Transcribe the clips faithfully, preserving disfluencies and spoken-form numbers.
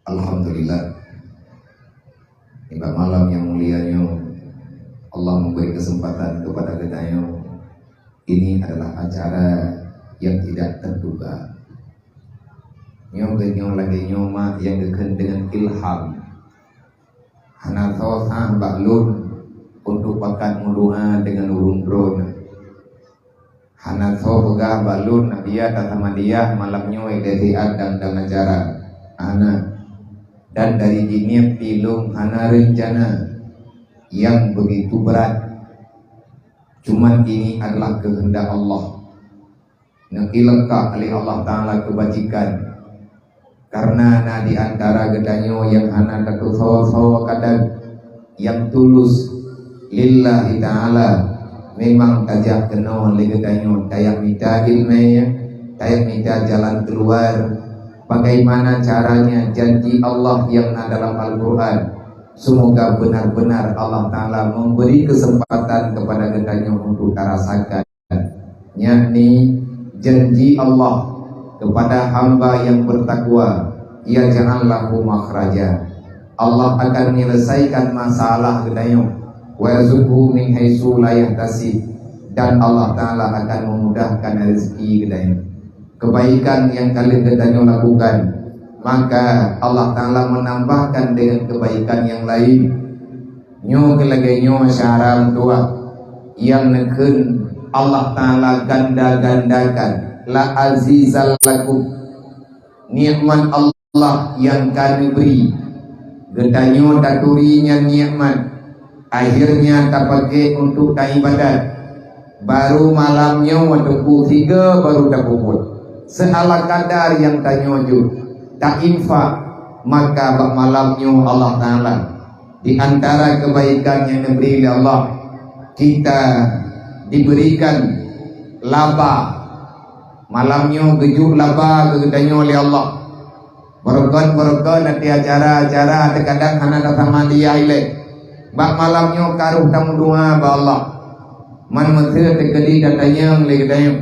Alhamdulillah. Di malam yang mulia nyoe, Allah memberi kesempatan kepada kita nyoe. Ini adalah acara yang tidak terduga. Nyoe geuh nyoe lagée nyoe mak yang geukheun dengan ilham. Hana soe sah bak lôn untuk pakat meudoa dengan ureuëng droe. Hana soe peugah bak lôn, "Nabiya tasamadiyah malam nyoe, ideh siat dan dalam acara." Hana. Dan dari jinieb pih lôn hana reuncana yang begitu berat. Cuman ini adalah kehendak Allah. Neuileuka lé Allah Taala keubajikan. Karena na di antara geutanyoe nyang hana tatusoe-soe kadang, nyang tulus lillahi ta'ala, memang tajak keunoe lé geutanyoe tajak mita iéleumé, tajak mita jalan keuluar. Bagaimana caranya janji Allah nyang na dalam Al-Quran? Semoga benar-benar Allah Taala memberi kesempatan kepada geutanyoe untuk tarasakan. Yakni janji Allah kepada hamba yang bertakwa, "Yaj'al lahu makhraja." Allah akan menyelesaikan masalah geutanyoe, "Wa yarzuqhu min haitsu la yahtasib," dan Allah Taala akan memudahkan rezeki geutanyoe. Kebaikan yang kalian geutanyoe lakukan, maka Allah Taala menambahkan dengan kebaikan yang lain. Nyoe keuh lagée nyoe syara meutuah nyang neukheun Allah Taala ganda-gandakan, "La azizal lakum." Nikmat Allah nyang ka neubri, geutanyoe taturi nyan nikmat, akhirnya tapaké untuk taibadat. Baru malam nyoe teupeu tiga baru tapeubuet. Seuala kadar nyang tanyoe jeuet, tainfak, maka bak malam nyoe Allah Taala Di antara kebaikan yang diberi oleh Allah, kita diberikan laba. Malam nyoe geujok laba keu geutanyoe lé Allah. Beureukat-beureukat até acara-acara, teukadang hana tasamadiyah ilée. Bak malam nyoe karoh tameudoa bak Allah. Man meuteue teukeudi tatanyong lé geutanyoe,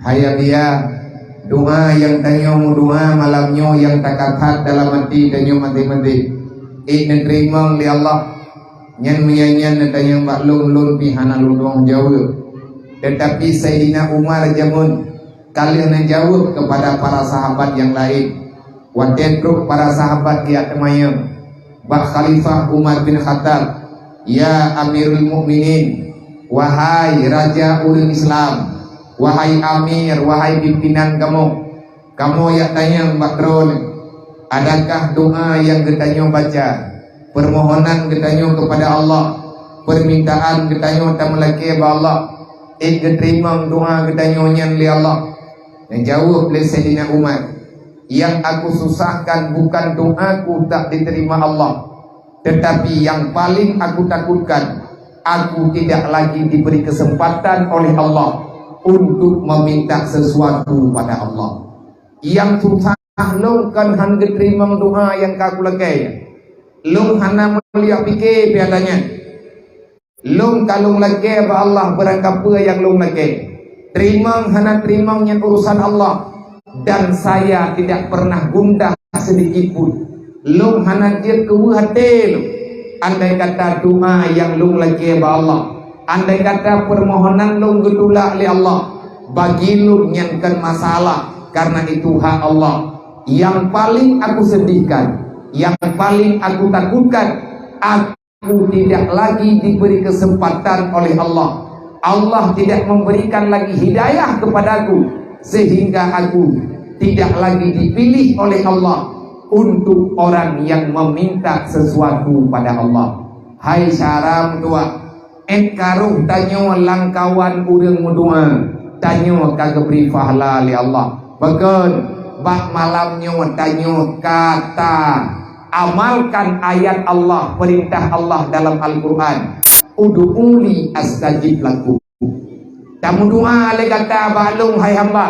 "Hai Abiya, doa nyang tanyoe meudoa malam nyoe nyang takatat dalam até tanyoe maté-maté, ék neuteurimong lé Allah?" Nyan meunyan-nyan neutanyong bak lôn, lôn pih hana lôn tueng jaweueb. Teutapi Saidina Umar jameun ka lheueh neujaweueb keupada para sahabat nyang laén. Watée trok para sahabat geujak teumanyong bak Khalifah Umar bin Khattab, "Ya Amirul Mukminin, wahai raja ureuëng Islam, wahai amir, wahai pimpinan kamoe, kamoe jak tanyong bak droeneuh, adakah doa nyang geutanyoe baca, peumohonan geutanyoe keupada Allah, peumintaan geutanyoe tameulakée bak Allah, ék geuteurimong doa geutanyoe nyan lé Allah?" Neujaweueb lé Saidina Umar, "Yang aku susahkan bukan doaku tak diterima Allah, tetapi yang paling aku takutkan, aku tidak lagi diberi kesempatan oleh Allah untuk meminta sesuatu pada Allah." Nyang susah lôn kon han geuteurimong doa nyang ka kulakée. Lôn hana meuliak pike piala nyan. Lôn ka lôn lakée bak Allah beurangkapeue nyang lôn lakée. Teurimong hana teurimong nyan urusan Allah, dan saya tidak pernah gundah sedikit pun. Lôn hana jeuet keu weueh até lôn. Andai kata doa nyang lôn lakée bak Allah, andai kata peumohonan lôn geutulak lé Allah, bagi lôn nyan kon masalah, karena itu hak Allah. Yang paling aku sedihkan, yang paling aku takutkan, aku Aku tidak lagi diberi kesempatan oleh Allah. Allah tidak memberikan lagi hidayah kepadaku, sehingga aku tidak lagi dipilih oleh Allah untuk orang yang meminta sesuatu pada Allah. Hai syara meutuah, ék karoh tanyoe lamkawan ureuëng meudoa, tanyoe ka geubri pahala lé Allah. Pakon? Bak malam nyoe tanyoe ka ta amalkan ayat Allah, peurintah Allah dalam Al-Quran, "Ud'uni astajib lakum." Tameudoa lé gata bak Lôn, hai hamba.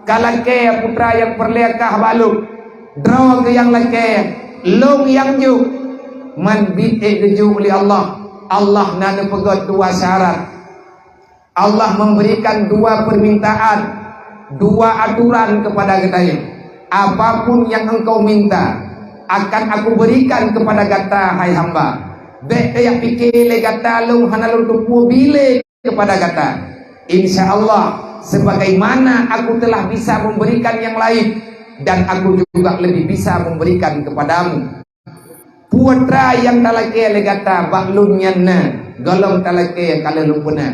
Ka lakée putra nyang peureulée kah bak Lôn. Droe keuh nyang lakée, Lôn nyang jok. Man biet ék geujok lé Allah, Allah na neupeugét dua syarat. Allah memberikan dua permintaan, dua aturan kepada geutanyoe. Apapun yang engkau minta, akan Aku berikan kepada gata, hai hamba. Bék tajak pike lé gata Lôn hana Lôn teupeu bi lé kepada gata. Insya Allah, sebagaimana Aku telah bisa memberikan yang lain, dan Aku juga lebih bisa memberikan kepadamu. Peue atra nyang talakée lé gata bak Lôn nyan na, gohlom talakée ka lheueh Lôn peuna.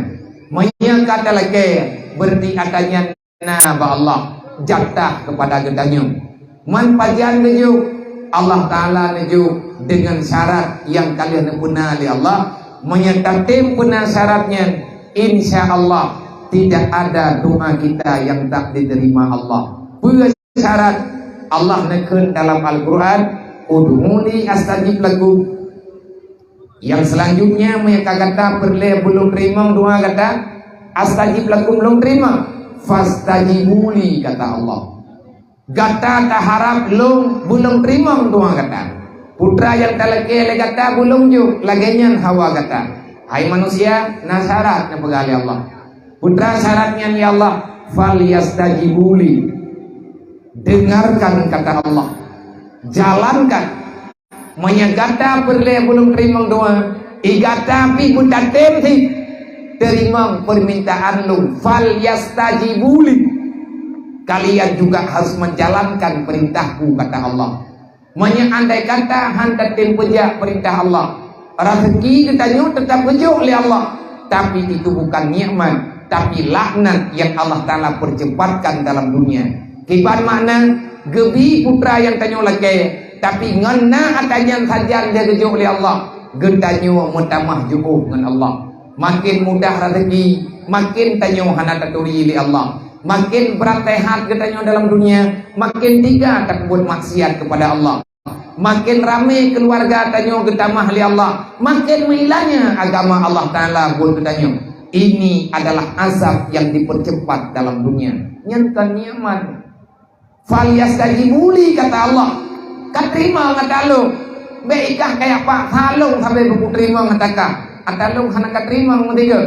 Meunyoe ka talakée, berarti atra nyan na bak Allah, jatah kepada geutanyoe. Man pajan geujok, Allah Taala neujok deungon syarat nyang ka lheueh neupeuna lé Allah. Meunyoe tatem peuna syarat nyan, insya Allah tidak ada doa kita yang tak diterima Allah. Peue syarat? Allah neukheun dalam Al-Quran, "Ud'uni astajib lakum." Yang selanjutnya, meunyoe ka gata peureulée beu Lôn teurimong doa gata, "Astajib lakum," Lôn teurimong. "Fastajibuli," kata Allah. Gata taharab Lôn, beu Lôn teurimong doa gata. Peue atra nyang talakée lé gata beu Lôn jok, lagée nyan hawa gata. Hai manusia, na syarat neupeugah lé Allah. Peue atra syarat nyan, ya Allah? "Falyastajibuli." Dengarkan kata Allah. Jalankan. Meunyoe gata peureulée beu Lôn teurimong doa, i gata pih beutatem cit teurimong peumintaan Lôn, "Falyastajibuli." Kalian juga harus menjalankan perintah-Ku, kata Allah. Meunyoe andai kata hana tatem peujak peurintah Allah, raseuki geutanyoe teutap geujok lé Allah, tapi itu bukan nikmat, tapi laknat nyang Allah Taala percepatkan dalam dunia. Kiban makna, geubi peue atra nyang tanyoe lakée, tapi ngon na atra nyan sajan lheueh geujok lé Allah, geutanyoe meutamah jiôh ngon Allah. Makin mudah raseuki, makin tanyoe hana taturi lé Allah. Makin brat seuhat geutanyoe dalam dunia, makin teuga tapeubuet maksiat kepada Allah. Makin ramé keuluwarga tanyoe geutamah lé Allah, makin meuhilanya agama Allah Taala buet geutanyoe. Ini adalah azab yang dipercepat dalam dunia. Nyan kon nikmat. "Falyastajibuli," kata Allah. Ka teurimong ata Lôn. Bék ikah kajak paksa Lôn sabe beu kuteurimong ata kah. Ata Lôn hana ka teurimong meusigoe.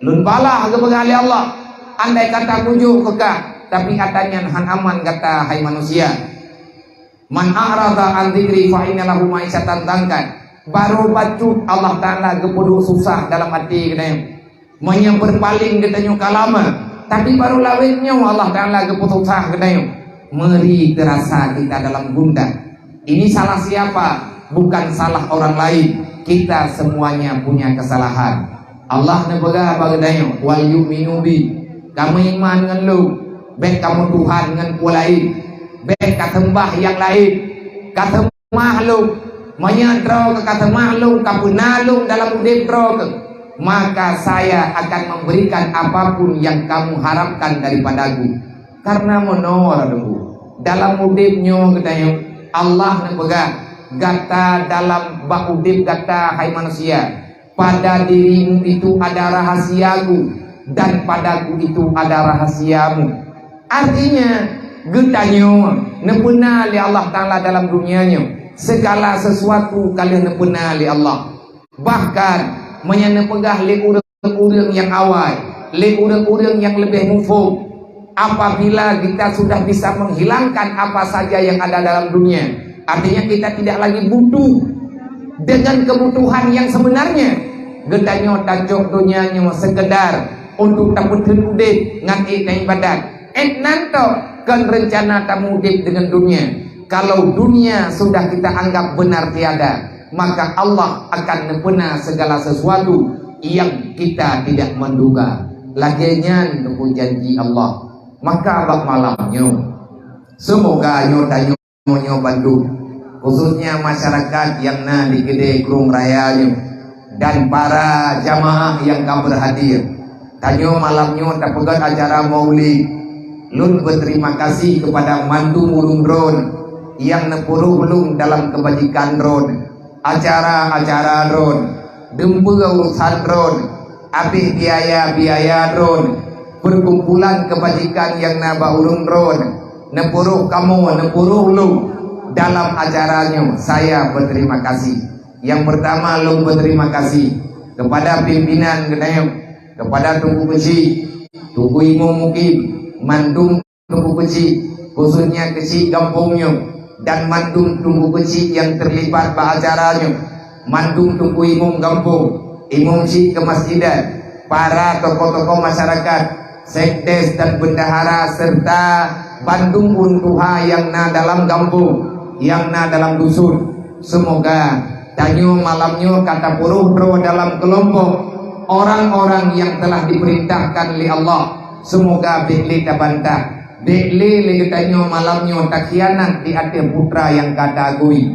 Lôn balah geupeugah lé Allah, "Andai kata kujok keu kah, tapi ata nyan hana aman gata, hai manusia." "Man a'rada an dzikri fa inna lahu ma'isyatan dhanka." Barô bacut Allah Taala geupeuduek susah dalam até geutanyoe. Meunyoe beupaleng geutanyoe ka lama, tapi barô lawét nyoe Allah Taala geupeususah geutanyoe. Meuri teurasa kita dalam gundah. Ini salah siapa? Bukan salah orang lain. Kita semuanya punya kesalahan. Allah neupeugah bak geutanyoe, "Wal yu'minu bi." Kamu iman ngon Lôn. Bék kamu tuhan ngon peue laén. Bék ka seumbah nyang laén. Ka seumah Lôn. Meunyoe droe keuh ka seumah Lôn, ka peuna Lôn dalam udeb droe keuh, maka Saya akan memberikan apapun yang kamu harapkan daripada-Ku. Karena meunoe, Teungku, dalam udeb nyoe geutanyoe, Allah neupeugah, gata dalam bak udeb gata, hai manusia, pada dirimu itu ada rahasia-Ku, dan pada-Ku itu ada rahasiamu. Artinya, geutanyoe neupeuna lé Allah Taala dalam dunia nyoe, segala sesuatu ka lheueh neupeuna lé Allah. Bahkan, meunyoe neupeugah lé ureuëng-ureuëng nyang awai, lé ureuëng-ureuëng nyang leubeh muphom, apabila kita sudah bisa menghilangkan apa saja yang ada dalam dunia, artinya kita tidak lagi butuh dengan kebutuhan yang sebenarnya. Geutanyoe tacok donya nyoe sekedar untuk tapeutheun udeb ngon ék na ibadat. Ék nan tok kon reuncana tamudik dengan dunia. Kalau dunia sudah kita anggap benar tiada, maka Allah akan neupeuna segala sesuatu yang kita tidak menduga. Lagée nyan neupeue janji Allah. Maka bak malam nyoe, semoga nyoe tanyoe nyoe bandum, khususnya masyarakat nyang na di keudée Krueng Raya nyoe, dan para jamaah nyang ka berhadir. Tanyoe malam nyoe tapeugét acara Maulid. Lôn berterima kasih kepada mandum ureuëng droen nyang neupeurôh lôn dalam keubajikan droen, acara-acara droen, dumpeue urusan droen, abéh biaya-biaya droen, perkumpulan keubajikan nyang na bak ureuëng droen, neupeurôh kamoe, neupeurôh lôn dalam acara nyoe. Saya berterima kasih. Yang pertama, lôn berterima kasih kepada pimpinan geutanyoe, kepada Teungku Keuchik, Teungku Imum Mukim, mandum Teungku Keuchik, khususnya Keuchik gampông nyoe, dan mandum teungku keuchik nyang teulibat bak acara nyoe, mandum teungku imum gampông, imum chik keumasjidan, para tokoh-tokoh masyarakat, sekdes dan bendahara, serta bandum ureuëng tuha nyang na dalam gampông, nyang na dalam dusun. Seumoga tanyoe malam nyoe ka tapeuroh droe dalam keulompok orang-orang nyang telah dipeurintahkan lé Allah. Seumoga bék lé tabantah, bék lé lé geutanyoe malam nyoe takhianat di ateueh putra nyang ka ta-agui.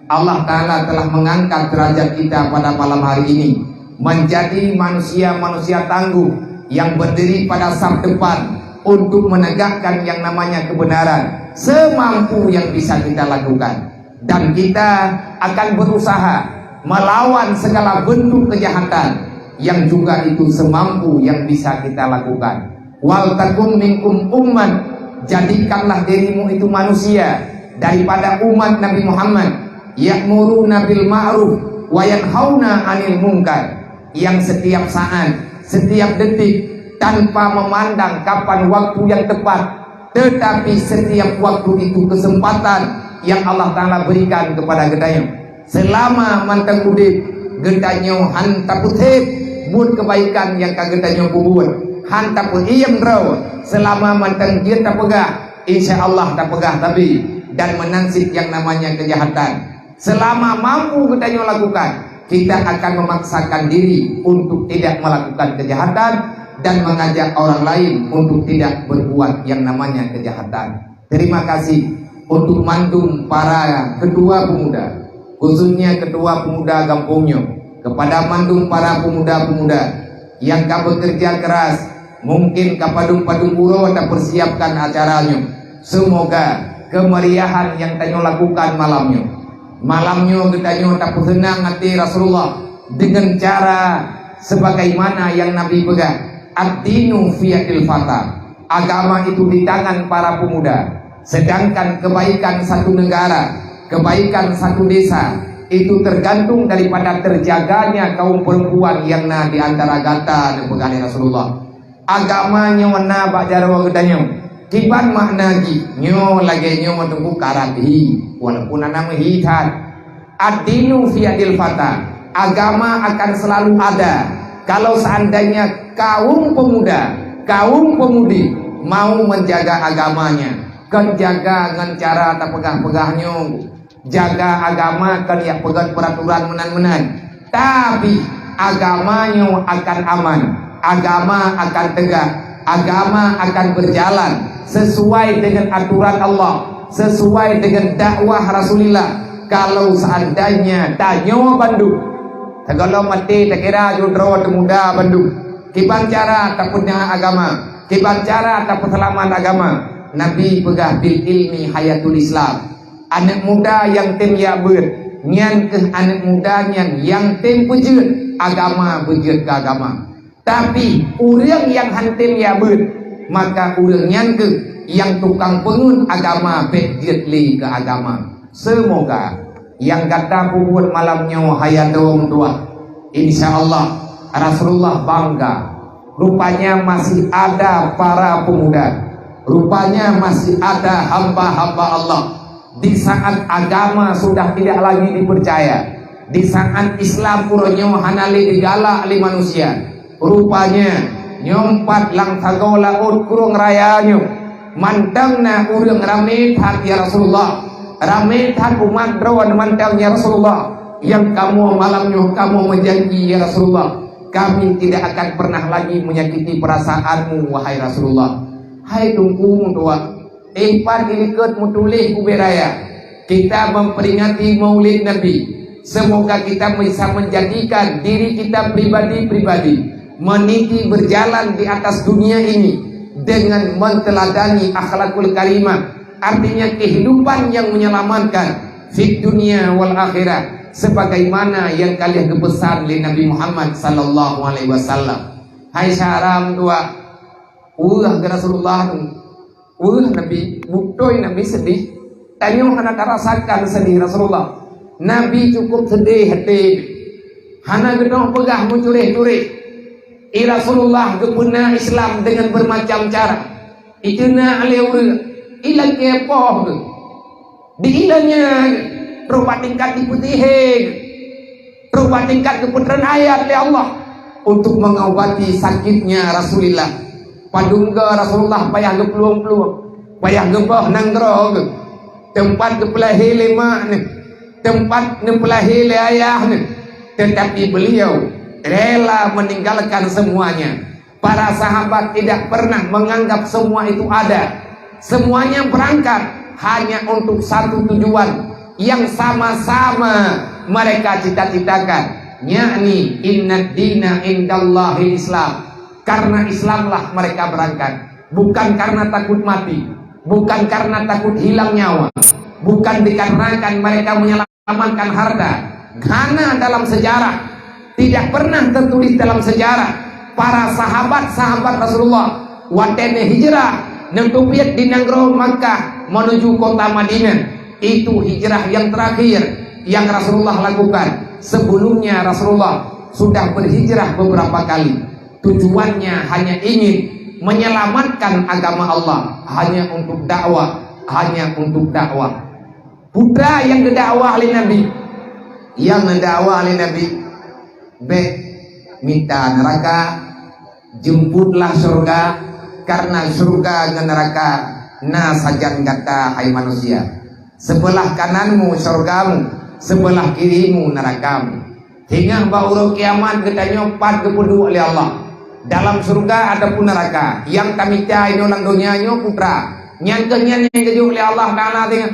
Allah Ta'ala telah mengangkat derajat kita pada malam hari ini menjadi manusia-manusia tangguh yang berdiri pada saf depan untuk menegakkan yang namanya kebenaran semampu yang bisa kita lakukan. Dan kita akan berusaha melawan segala bentuk kejahatan yang juga itu semampu yang bisa kita lakukan. "Wal takum minkum ummah," jadikanlah dirimu itu manusia daripada umat Nabi Muhammad, "ya'muruna bil ma'ruf wa yanhauna 'anil munkar," yang setiap saat, setiap detik, tanpa memandang kapan waktu yang tepat, tetapi setiap waktu itu kesempatan yang Allah Ta'ala berikan kepada geutanyoe. Selama mantong udeb, geutanyoe han tapeutheb buet keubaikan nyang ka geutanyoe peubuet, han tapeuiem droe. Selama mantong jeuet tapeugah, insya Allah tapeugah tabi dan meunan cit nyang namanya keujahatan. Selama mampu geutanyoe lakukan, kita akan memaksakan diri untuk tidak melakukan kejahatan dan mengajak orang lain untuk tidak berbuat yang namanya kejahatan. Terima kasih untuk mandum para ketua pemuda, khususnya ketua pemuda gampông nyoe, kepada mandum para pemuda-pemuda nyang ka bekerja keras, mungkin ka padum-padum uroe tapersiapkan acara nyoe. Semoga kemeriahan yang tanyoe lakukan malam nyoe, malam nyoe geutanyoe tapeuseunang até Rasulullah dengan cara sebagaimana yang Nabi peugah, "Ad-dinu fi yadil fata." Agama itu di tangan para pemuda, sedangkan kebaikan satu negara, kebaikan satu desa, itu tergantung daripada terjaganya kaum perempuan yang na di antara gata, neupeugah lé Rasulullah. Agama nyoe na bak jaroe geutanyoe. Kiban makna jih? Nyoe lagée nyoe teungku karat hi, walaupun hana meuhi that. Ad-dinu fi yadil fata. Agama akan selalu ada kalau seandainya kaum pemuda, kaum pemudi mau menjaga agamanya. Kon jaga ngon cara tapeugah-peugah nyoe. Jaga agama kon jak peugét peuraturan meunan-meunan. Tapi agama nyoe akan aman, agama akan tegak, agama akan berjalan sesuai dengan aturan Allah, sesuai dengan dakwah Rasulullah. Kalau seandainya tanyoe bandum, sigohlom maté takira judroe teuh muda bandum, kiban cara tapeuna agama, kiban cara tapeuseulamat agama. Nabi peugah, "Bil ilmi hayatul Islam." Aneuëk muda nyang tem jak beuet, nyan kheueh aneuëk muda nyan nyang tem peujeuet agama, beujeuet keu agama. Tapi ureuëng nyang han tem jak beuet, maka ureuëng nyan kheueh nyang tukang peungeuet agama bék jeuet lé keu agama. Seumoga nyang gata peubuet malam nyoe hana dong tuah. Insya Allah, Rasulullah bangga. Rupanya masih ada para pemuda. Rupanya masih ada hamba-hamba Allah. Di saat agama sudah tidak lagi dipercaya, di saat Islam uroe nyoe hana lé digalak lé manusia, rupanya nyoe pat lam sagoe laôt Krueng Raya nyoe mantong na ureuëng ramé that, ya Rasulullah. Ramé that umat droe mantong, ya Rasulullah, nyang kamoe malam nyoe kamoe meujanji, ya Rasulullah, kami tidak akan pernah lagi menyakiti perasaanmu, wahai Rasulullah. Hai Teungku meutuah, eh, pat ilikot meutuléh ubé raya, kita memperingati Maulid Nabi. Semoga kita bisa menjadikan diri kita pribadi-pribadi meniti berjalan di atas dunia ini dengan menteladani akhlakul karimah, artinya kehidupan yang menyelamatkan fid dunia wal akhirah, sebagaimana yang ka lheueh geupesan lé Nabi Muhammad sallallahu alaihi wasallam. Hai syedara meutuah, weueh keu Rasulullah tu. Weueh Nabi, beutôi Nabi seudeh. Tanyoe hana tarasakan seudeh Rasulullah. Nabi cukup seudeh até. Hana geudong peugah meucureh-cureh. I Rasulullah geupeuna Islam dengan bermacam cara. Iteuna lé ureuëng, ilakée poh geuh. Di inan nyan, rubah tingkat dipeutihé, rubah tingkat geupeutreun ayat lé Allah untuk mengobati sakitnya Rasulullah. Padum goe Rasulullah payah geuplueng-plueng, payah geuboh nanggroe geuh, teumpat geupeulahé lé mak neuh, teumpat neupeulahé lé ayah neuh, tetapi beliau rela meninggalkan semuanya. Para sahabat tidak pernah menganggap semua itu ada. Semuanya berangkat hanya untuk satu tujuan yang sama-sama mereka cita-citakan, yakni innad dina indallahil Islam. Karena Islamlah mereka berangkat, bukan karena takut mati, bukan karena takut hilang nyawa, bukan dikarenakan mereka menyelamatkan harta. Karena dalam sejarah, tidak pernah tertulis dalam sejarah para sahabat-sahabat Rasulullah watée hijrah neuteubiet di nanggroe Makkah menuju kota Madinah. Itu hijrah yang terakhir yang Rasulullah lakukan. Sebelumnya Rasulullah sudah berhijrah beberapa kali. Tujuannya hanya ingin menyelamatkan agama Allah, hanya untuk dakwah, hanya untuk dakwah. Putra nyang geudakwah lé Nabi, nyang geudakwah lé Nabi, bék mita neuraka, jemputlah syurga, karena syurga ngon neuraka na sajan gata, hai manusia. Sebelah kananmu syurgamu, sebelah kirimu nerakamu. Singoh bak uroe kiamat geutanyoe pat geupeuduek lé Allah, dalam syurga ataupun neuraka. Nyang tamita inoe lam donya nyoe putra. Nyan keuh nyan nyang geujok lé Allah Taala singoh.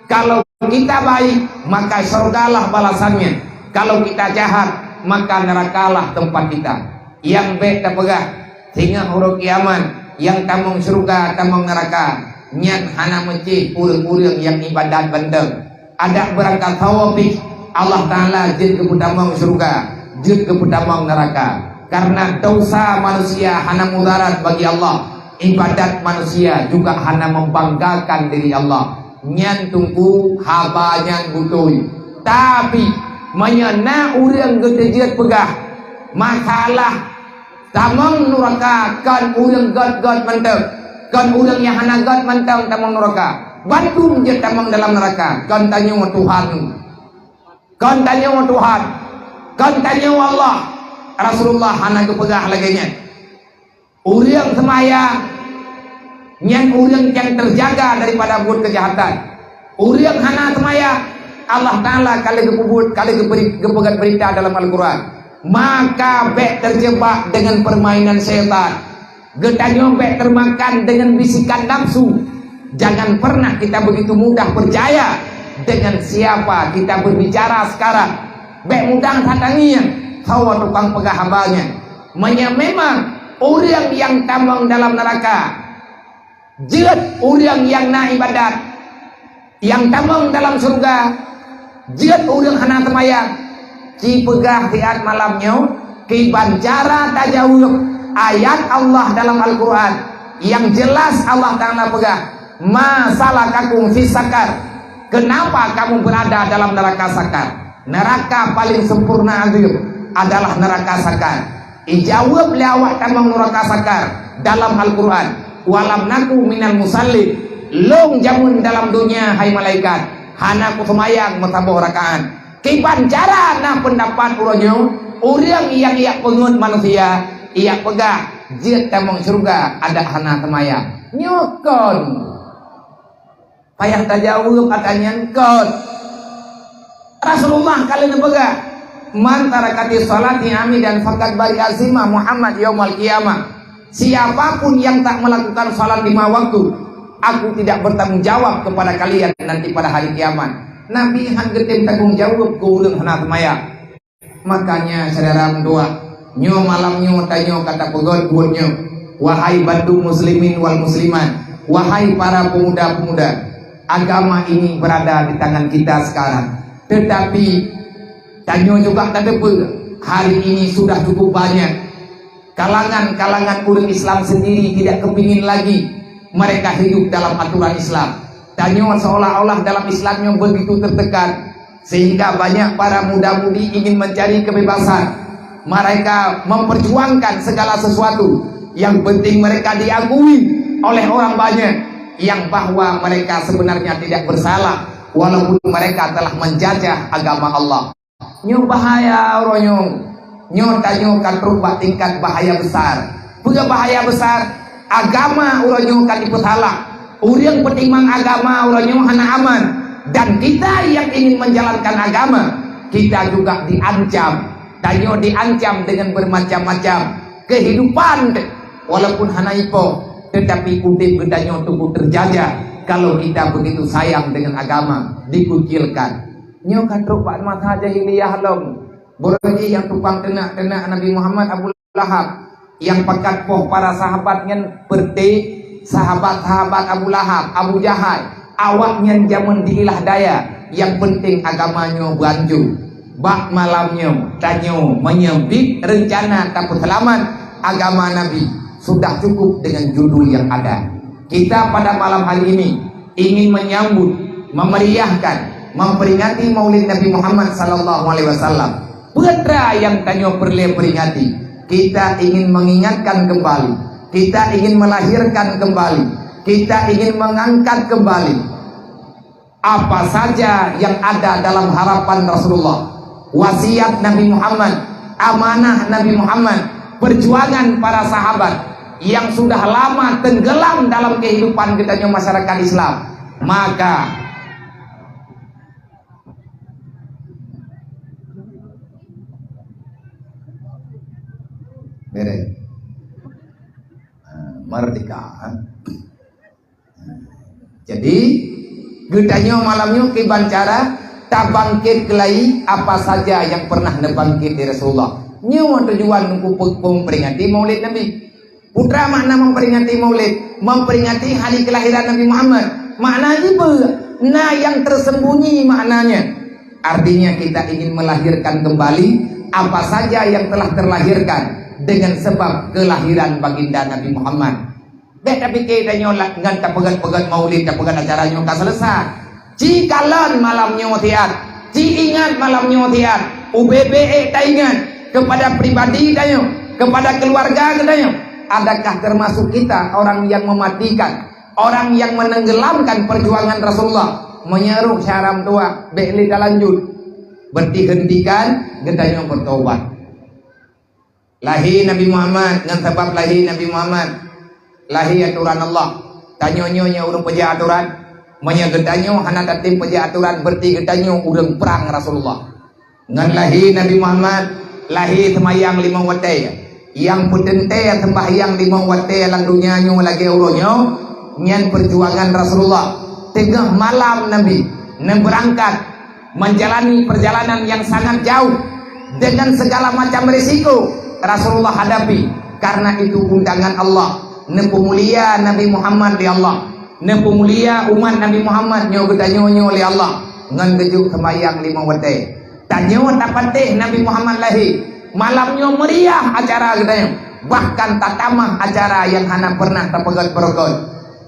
Kalau kita baik, maka syurgalah balasannya. Kalau kita jahat, maka nerakalah tempat kita. Nyang bék tapeugah, singoh uroe kiamat, nyang tamong syurga, tamong neuraka, nyan hana meucéh ureuëng-ureuëng nyang iébadat bandum. Adak beurangkat sawoe pih, Allah Taala jeuet geupeutamong syurga, jeuet geupeutamong neuraka. Karena dosa manusia hana mudarat bagi Allah, iébadat manusia juga hana membanggakan diri Allah. Nyan teungku haba nyang beutôi. Tapi, meunyoe na ureuëng geuteujeuet peugah, masalah tamong nuraka kon ureuëng gét-gét mantong, kon ureuëng nyang hana gét mantong tamong nuraka. Bandum jeuet tamong dalam nuraka, kon tanyoe Tuhan. Kon tanyoe Tuhan. Kon tanyoe Allah. Rasulullah hana geupeugah lagée nyan. Ureuëng seumayang, nyan ureuëng nyang teujaga daripada buet keujahatan. Ureuëng hana seumayang, Allah Taala ka lheueh geupeubuet, ka lheueh geubri-, geupeugét beurita dalam Al-Quran. Maka bék terjebak dengan permainan syaitan. Geutanyoe bék termakan dengan bisikan nafsu. Jangan pernah kita begitu mudah percaya dengan siapa kita berbicara sekarang. Bék mudah that tangieng, sawa tukang peugah haba nyan. Meunyoe memang ureuëng nyang tamong dalam neuraka jeuet ureuëng nyang na iébadat, nyang tamong dalam syeuruga jeuet ureuëng hana seumayang, ci peugah siat malam nyoe kiban cara tajaweueb ayat Allah dalam Al-Quran nyang jeulaih Allah Taala peugah, "Ma salakakum fis saqar?" Kenapa kamu berada dalam neraka Sakar? Neraka paling sempurna azab adalah neraka Sakar. Ijaweueb lé awak tamong nuraka Sakar dalam Al-Quran, "Walam naku minal musallin." Lôn jameun dalam donya, hai malaikat, hana kuseumayang meusaboh rakaat. Kiban cara na peundapat uroe nyoe, ureuëng nyang jak peungeut manusia, jak peugah jeuet tamong syeuruga adak hana seumayang. Nyoe kon. Payah tajaweueb ata nyan kon. Rasulullah ka lheueh neupeugah, "Man tarakati sholati amidan faqad bari'a zimma Muhammad yaumal qiyamah." Siapa pun yang tak melakukan salat lima waktu, aku tidak bertanggung jawab kepada kalian nanti pada hari kiamat. Nabi han geutem tanggong jaweueb keu ureuëng hana seumayang. Makanya, syedara meutuah, nyoe malam nyoe tanyoe ka tapeugét buet nyoe, wahai bandum muslimin wal muslimat, wahai para pemuda-pemuda, agama ini berada di tangan kita sekarang. Tetapi, tanyoe juga tateupeue, hari ini sudah cukup banyak kalangan-kalangan ureuëng Islam sendiri tidak kepingin lagi mereka hidup dalam aturan Islam. Tanyoe seolah-olah dalam Islam nyoe begitu tertekan, sehingga banyak para muda-mudi ingin mencari kebebasan. Mereka memperjuangkan segala sesuatu. Yang penting mereka diakui oleh orang banyak yang bahwa mereka sebenarnya tidak bersalah. walaupun mereka telah menjajah agama Allah. Nyoe bahaya uroe nyoe. Nyoe tanyoe ka trok bak tingkat bahaya besar. Peue bahaya besar? Agama uroe nyoe ka jipeusalah. Ureuëng peutimang agama uroe nyoe hana aman. Dan kita yang ingin menjalankan agama, kita juga diancam. Tanyoe diancam dengan bermacam-macam kehidupan, walaupun hana ipoh, tetapi udeb geutanyoe teupeu terjajah kalau kita begitu sayang dengan agama, dikucilkan. Nyoe ka trok bak masa jahiliyah lom. Beureuti nyang tukang teunak-teunak Nabi Muhammad Abu Lahab, nyang pakat poh para sahabat nyan peureuti sahabat-sahabat Abu Lahab, Abu Jahal, awaknyan jameun diilah daya, nyang peunteng agama nyoe beuanjô. Bak malam nyoe, tanyoe meunyoe biet reuncana tapeuseulamat agama Nabi, sudah cukup dengan judul yang ada. Kita pada malam hari ini ingin menyambut, memeriahkan, memperingati Maulid Nabi Muhammad sallallahu alaihi wasallam. Peue teuma nyang tanyoe peureulée peringati? Kita ingin mengingatkan kembali, kita ingin melahirkan kembali, kita ingin mengangkat kembali apa saja yang ada dalam harapan Rasulullah, wasiat Nabi Muhammad, amanah Nabi Muhammad, perjuangan para sahabat yang sudah lama tenggelam dalam kehidupan geutanyoe masyarakat Islam. Maka, beres. Ah, merdeka, ah. Jadi, geutanyoe malam nyoe kiban cara tabangkét keulai apa saja yang pernah neubangkét di Rasulullah. Nyoe tujuan Teungku pe-, memperingati Maulid Nabi. Peue teuma makna memperingati Maulid, memperingati hari kelahiran Nabi Muhammad. Makna jih peue? Na yang tersembunyi maknanya. Artinya kita ingin melahirkan kembali apa saja yang telah terlahirkan dengan sebab kelahiran baginda Nabi Muhammad. Bék tapike tanyoe la-, ngon tapeugét-peugét maulid, tapeugét acara nyoe ka seuleusoe. Ci kalon malam nyoe siat, ci ingat malam nyoe siat. Ubé-bé ék taingat kepada pribadi tanyoe, kepada keluarga geutanyoe. Adakah termasuk kita orang yang mematikan, orang yang menenggelamkan perjuangan Rasulullah? Meunyoe rôh syedara meutuwah, bék lé talanjut. Berhentikan, geutanyoe bertobat. Lahé Nabi Muhammad, ngon sabab lahé Nabi Muhammad, lahé atoran Allah. Tanyoe nyoe nyang ureuëng peujak atoran. Meunyoe geutanyoe hana tatem peujak atoran, berarti geutanyoe ureuëng prang Rasulullah. Ngon lahé Nabi Muhammad, lahé seumayang limong watée. Nyang peuteuntée seumbahyang limong watée lam donya nyoe lagée uroe nyoe, nyan peujuangan Rasulullah. Teungoh malam Nabi neubeurangkat menjalani perjalanan yang sangat jauh dengan segala macam risiko Rasulullah hadapi. Karena itu undangan Allah, neupeumulia Nabi Muhammad lé Allah, neupeumulia umat Nabi Muhammad nyoe geutanyoe nyoe lé Allah ngon geujok seumayang limong watée. Tanyoe tapatéh Nabi Muhammad lahé, malam nyoe meriah acara geutanyoe, bahkan tatamah acara nyang hana pernah tapeugét beureukat.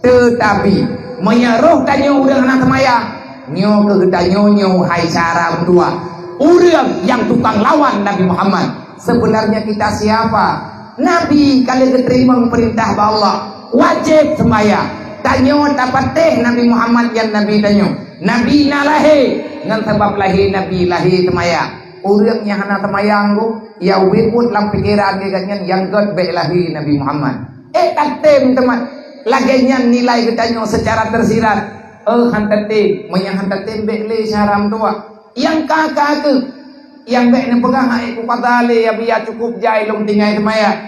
Teutapi, meunyoe rôh tanyoe ureuëng hana seumayang, nyoe keuh geutanyoe nyoe hai syedara meutuwah, ureuëng nyang tukang lawan Nabi Muhammad. Sebenarnya kita siapa? Nabi ka lheueh geuteurimong peurintah bak Allah, wajéb seumayang. Tanyoe tapatéh Nabi Muhammad nyan Nabi tanyoe. Nabi na lahé, ngon sabab lahé Nabi lahé seumayang. Ureuëng nyang hana seumayang, nyoe ubé buet lam pikeran geuh nyan nyang gét bék lahé Nabi Muhammad. Ék tatem teuma. Lagée nyan nilai geutanyoe seucara tersirat. Eh, han tatem, meunyoe han tatem bék lé syedara meutuwah. Nyang ka-ka kheueh, nyang bék neupeugah hai kupada lé, ya biya cukup jai lôn tinggai seumayang.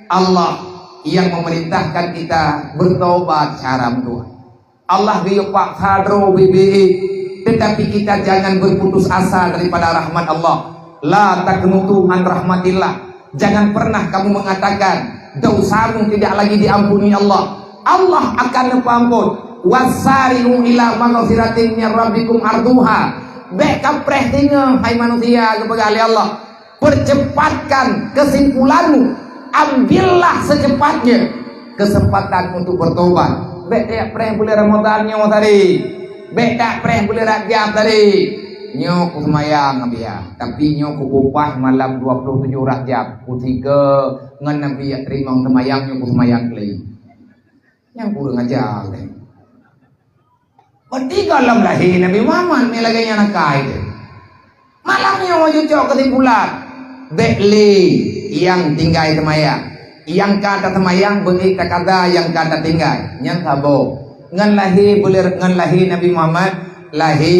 Allah yang memerintahkan kita bertobat syedara meutuwah. Allah geuyue paksa droe ubé-bé, tetapi kita jangan berputus asa daripada rahmat Allah. La taqnutu an rahmatillah. Jangan pernah kamu mengatakan, "Dosamu tidak lagi diampuni Allah." Allah akan neupeuampôn. "Wasari'u ila maghfiratin min rabbikum arduha." Bék kapreh singoh, hai manusia, geupeugah lé Allah. Percepatkan kesimpulanmu. Ambillah secepatnya kesempatan untuk bertobat. Bék tapreh buleuen Ramadhan nyoe tadi. Bék tapreh buleuen Rajab tadi. Nyoe kuseumayang biya, tapi nyoe kupeupah malam dua puluh tujuh Rajab, kusigoe ngon Nabi nyang teurimong seumayang nyoe kuseumayang keuh. Nyang kurang aja lé. Peuti gohlom lahé Nabi Muhammad, mé lagée nyan akai teuh. Malam nyoe cocok keusimpulan, bék lé nyang tinggai seumayang. Nyang ka taseumayang beuék takaza nyang ka tatinggai, nyan saboh. Ngon lahé buleuen, ngon lahé Nabi Muhammad, lahé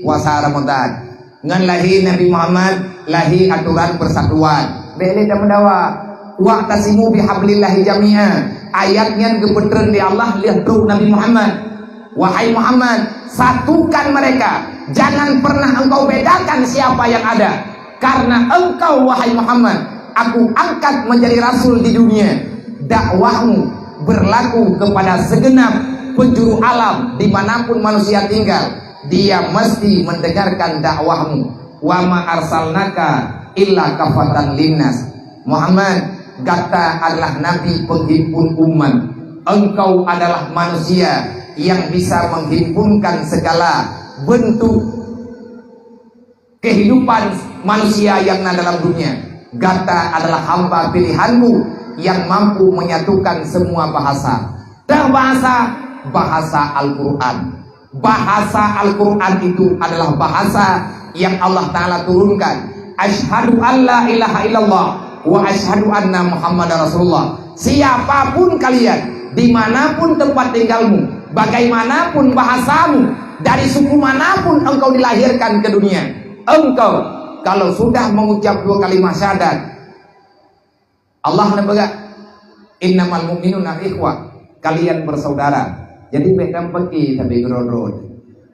puasa Ramadan. Ngon lahé Nabi Muhammad, lahé atoran persatuan. Bék lé tameudawa. "Wa'tasimu bihablillahi jami'a." Ayat nyan geupeutreun lé Allah lheueh trok Nabi Muhammad. "Wahai Muhammad, satukan mereka. Jangan pernah engkau bedakan siapa yang ada. Karena engkau, wahai Muhammad, aku angkat menjadi rasul di dunia. Dakwahmu berlaku kepada segenap penjuru alam di manapun manusia tinggal. Dia mesti mendengarkan dakwahmu. Wa ma arsalnaka illa kafatan linnas." Muhammad, gata adalah nabi penghimpun umat. Engkau adalah manusia yang bisa menghimpunkan segala bentuk kehidupan manusia yang na dalam dunia. Gata adalah hamba pilihanku yang mampu menyatukan semua bahasa. Dah bahasa, bahasa Al-Quran. Bahasa Al-Quran itu adalah bahasa yang Allah Ta'ala turunkan. "Asyhadu an la ilaha illallah wa asyhadu anna Muhammadar Rasulullah." Siapapun kalian, dimanapun tempat tinggalmu, bagaimanapun bahasamu, dari suku manapun engkau dilahirkan ke dunia, engkau kalau sudah mengucap dua kalimat syahadat, Allah neupeugah, "Innamal mu'minuna ikhwah," kalian bersaudara. Jadi bék tampaki sabe keudroe-droe.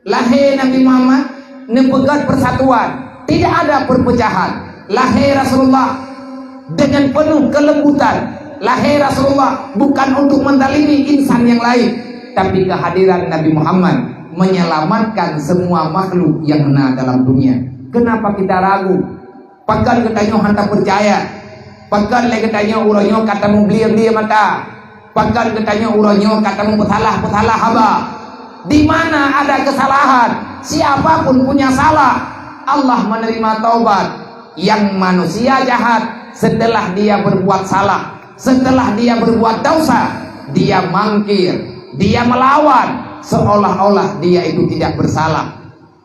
Lahé Nabi Muhammad neupeugét persatuan, tidak ada perpecahan. Lahé Rasulullah dengan penuh kelembutan. Lahé Rasulullah bukan untuk menzalimi insan yang lain, tapi kehadiran Nabi Muhammad menyelamatkan semua makhluk yang na dalam dunia. Kenapa kita ragu? Pakon geutanyoe hana peucaya? Pakon lé geutanyoe uroe nyoe ka tameublie-blie mata? Pakon geutanyoe uroe nyoe ka tameupeusalah-peusalah haba? Di mana ada kesalahan, siapa pun punya salah, Allah menerima taubat. Yang manusia jahat, setelah dia berbuat salah, setelah dia berbuat dosa, dia mangkir, dia melawan, seolah-olah dia itu tidak bersalah.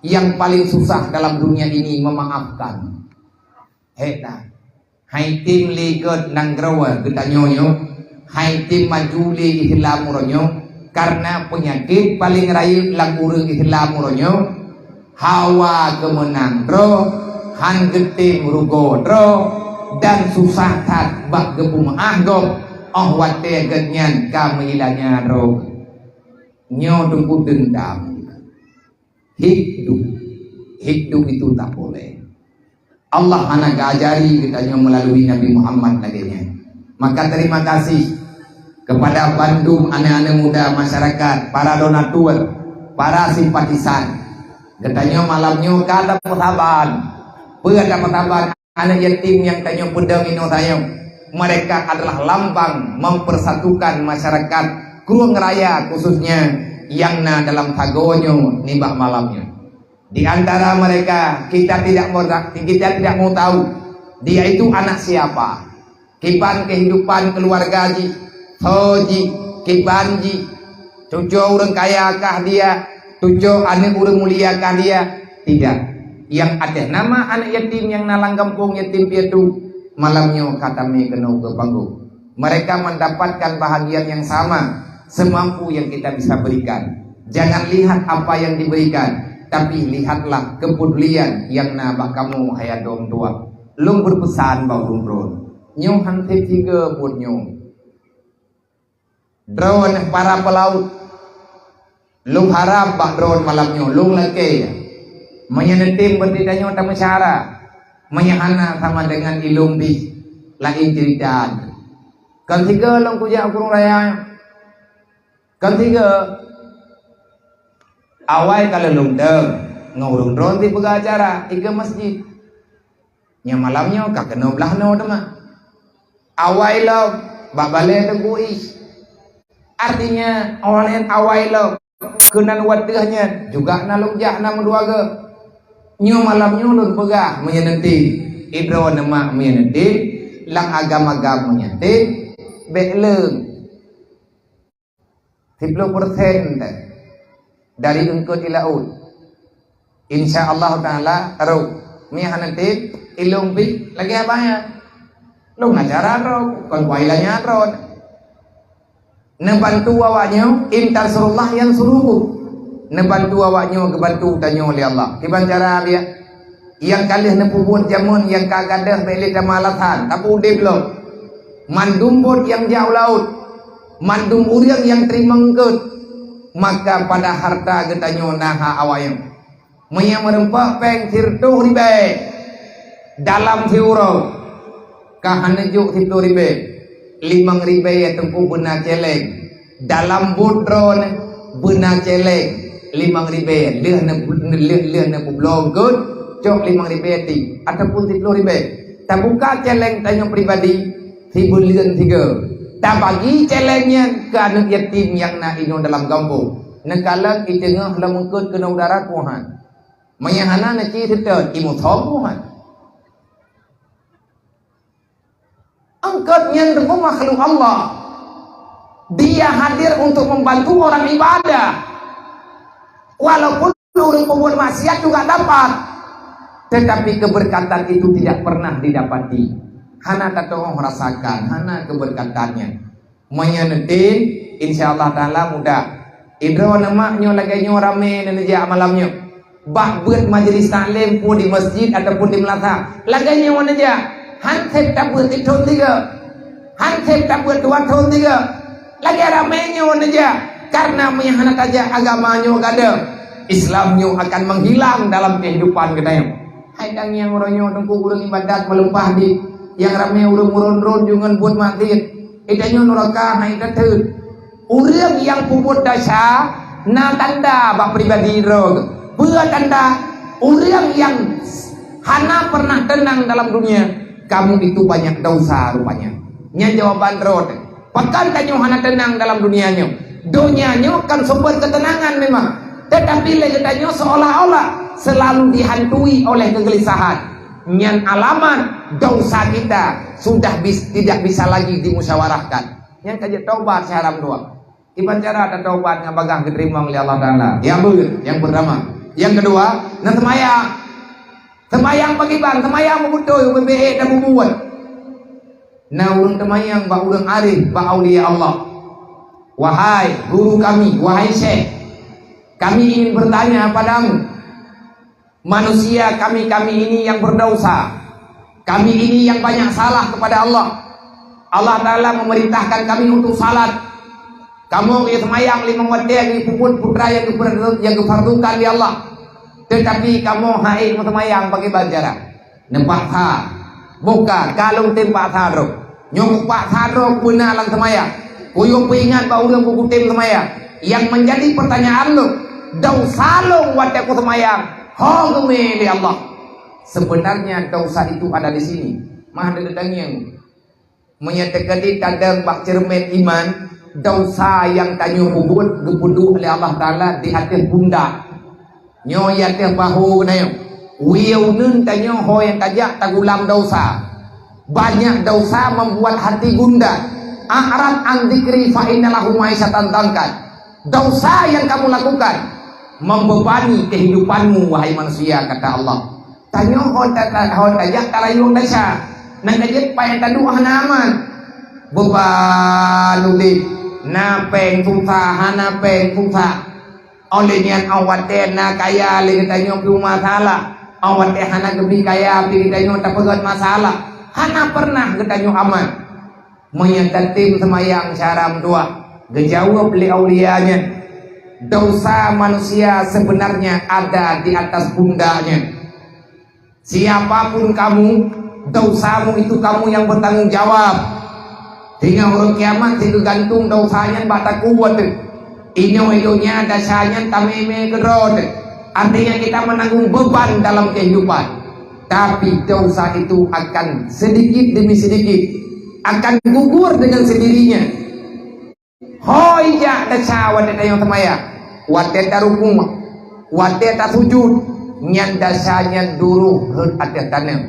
Yang paling susah dalam dunia ini memaafkan. Hék that. Hai tem lé gét nanggroe geutanyoe nyoe, hai tem maju lé Islam uroe nyoe, karena peunyakét paleng rayeuk lam ureuëng Islam uroe nyoe, hawa keumeunang droe, han geutem rugoe droe, dan susah that bak geupeumeuáh gob óh watée gét nyan ka meuilanya droe. Nyoe teungku deundam. Hidup. Hidup itu tak boleh. Allah hana geuajari geutanyoe melalui Nabi Muhammad lagée nyan. Maka terima kasih kepada bandum aneuk-aneuk muda masyarakat, para donatur, para simpatisan. Geutanyoe malam nyoe ka tapeusaban. Peue tapeusaban? Aneuk yatim nyang tanyoe peudong inoe tanyoe, mereka adalah lambang mempersatukan masyarakat Krueng Raya, khususnya nyang na dalam sagoe nyoe nibak malam nyoe. Di antara mereka, kita tidak mau, kita tidak mau tahu dia itu anak siapa. Kiban kehidupan keluarga jih, soe jih, kiban jih, cucoe ureuëng kaya kah dia, cucoe aneuk ureuëng mulia kah dia? Tidak. Nyang atas nama aneuk yatim nyang na lam gampông yatim piatu, malam nyoe ka tamé keunoe keu panggong. Mereka mendapatkan bahagian yang sama, semampu yang kita bisa berikan. Jangan lihat apa yang diberikan, tapi lihatlah kepedulian yang na bak kamoe, hai adoe tuha. Lôn beupeusan bak ulôn droe, nyoe han sép sigoe buet nyoe. Droeneuh para peulaut, lôn harab bak droeneuh malam nyoe, lôn lakée. Meunyoe neutem beuti tanyoe tameusyara, meunyoe hana sama dengan ilôn pih, laén ceurita. Kon sigoe lôn kujak u Krueng Raya nyoe. Kon sigoe. Awai ka lôn lôn deueng ngon ureuëng droe sipeugah acara ikeue masjid. Nyang malam nyoe ka keunoe blaih noe teuma. Awai lom bak balée Teungku Is. Artinya, awai lom keunan wateueh nyan juga na lôn jak na meudua goe. Nyoe malam nyoe lôn peugah meunyoe neutem, idroe neumak meunyoe neutem, lam agam-agam meunyoe neutem, bék leueng. Siplôh persen teuh. Dari eungkôt i laôt. Insya Allah Taala rôh. Meuhana tem, ilông pih lagée abah nyan. Lông na cara droe, kon kuai lanya droe. Neubantu awaknyoe, in tansurullah yansurukum. Neubantu awaknyoe, geubantu tanyoe lé Allah. Kiban cara biak? Nyang ka lheueh neupeubuet jameun nyang ka gadôh bék lé tamalasan, tapi udeb lom. Mandum bot nyang jak u laôt, mandum ureuëng nyang teurimong eungkôt, maka pada hareuta geutanyoe na hak awaknyoe. Meunyoe meureumpok péng sireutôh ribée dalam siuroe, ka hana jok sireutôh ribée, limong ribée teungku beuna céléng. Dalam bot droeneuh beuna céléng limong ribée, lheueh ne, lheueh, lheueh neupubloe eungkôt, cok limong ribée ti, ataupun sireutôh ribée. Tabuka céléng tanyoe pribadi, sibuleuen sigoe. Tabagi céléng nyan keu aneuëk yatim nyang na inoe dalam gampông. Neukalon iteungoh lom eungkôt keunoe u dara kuhan. Meunyoe hana neuci seutôt, imusoe kuhan. Eungkôt nyan teungku makhluk Allah. Dia hadir untuk membantu orang ibadah. Walaupun ureuëng peubuet maksiat juga dapat, tetapi keberkatan itu tidak pernah didapati. Hana tatoh rasakan, hana keberkatannya. Meunyoe neutem, insya Allah Taala mudah. Idroe neumak nyoe lagée nyoe ramé neujak malam nyoe. Bak beuet majlis taklim pun di masjid ataupun di meulasa. Lagée nyoe neujak. Han sép tabeuet di thon tiga. Han sép tabeuet dua thon tiga. Lagée ramé nyoe neujak. Karena meunyoe hana tajak agama nyoe gadôh, Islam nyoe akan menghilang dalam kehidupan geutanyoe. Hai tangieng uroe nyoe teungku ureuëng ibadat meulimpah di, nyang ramé ureuëng meuron-ron jungan buet maksiat. Geutanyoe nuraka hai tateut. Ureuëng nyang peubuet desya na tanda bak pribadi droe. Peue tanda? Ureuëng nyang hana pernah tenang dalam dunia, kamu itu banyak dosa rupanya. Nyan jawaban droe. Pakon tanyoe hana tenang dalam dunia nyoe? Dunia nyoe kan sumber ketenangan memang, tetapi lé geutanyoe seolah-olah selalu dihantui oleh kegelisahan. Nyan alamat dosa kita sudah bis-, tidak bisa lagi dimusyawarahkan. Nyan ka jeuet taubat siharam dua. Kiban cara tataubat ngon bagaih geuteurimong lé Allah Taala? Ya beuet, nyang pertama. Nyang kedua, na seumayang. Seumayang pakriban, seumayang meubeutôi, ubé-bé dan meubuet. Na ureuëng teumayang bak ureuëng arif, bak aulia Allah. Wahai guru kami, wahai syekh, kami ingin bertanya padamu. Manusia kami-kami ini yang berdosa. Kami ini yang banyak salah kepada Allah. Allah Taala memerintahkan kami untuk salat. Kamoe geuseumayang limong watée geupeubuet putra nyang geuper-, nyang geufardukan lé Allah. Tetapi kamoe hai meuseumayang bagaimana cara? Neupaksa. Bukan, ka lôn tem paksa droe. Nyoe paksa droe beuna lam seumayang. Kuyue peuingat bak ureuëng kutem seumayang. Yang menjadi pertanyaan lôn, dosa lôn watée kuseumayang, ho geumé lé Allah? Sebenarnya dosa itu ada di sini. Mah ada tangieng. Meunyoe teukeudi tadong bak ceureumen iman, dosa nyang tanyoe peubuet geupeuduek lé Allah Taala di ateueh pundak. Nyoe i ateueh bahu geutanyoe. Wie uneun tanyoe ho nyang tajak tagulam dosa. Banyak dosa membuat hati gundah. "A'rad an dzikri fa inna lahu ma'isyatan dhanka." Dosa yang kamu lakukan membebani kehidupanmu, wahai manusia, kata Allah. Tanyoe ho ta-, ta-, ho tajak tarayueng desya. Nang ka jeuet paih taduek hana aman. Beban udeb. Na péng susah, hana péng susah. Óh lheueh nyan, óh watée na kaya lé geutanyoe pih masalah. Óh watée hana geubri kaya pih geutanyoe tapeugét masalah. Hana pernah geutanyoe aman. Meunyoe tatem seumayang syara meutuah, geujaweueb lé aulia nyan, dosa manusia sebenarnya ada di atas pundaknya. Siapa pun kamu, dosamu itu kamu yang bertanggung jawab. Hingga uroe kiamat sigeugantung dosa nyan bak takue teuh. Inoe i donya desya nyan tamé-mé keudroe teuh. Artinya kita menanggung beban dalam kehidupan. Tapi dosa itu akan sedikit demi sedikit akan gugur dengan sendirinya. Hôi jak desya watée tanyoe seumayang, watée tarukuk, watée tasujut, nyan desya nyan duroh rhot ateueh taneum.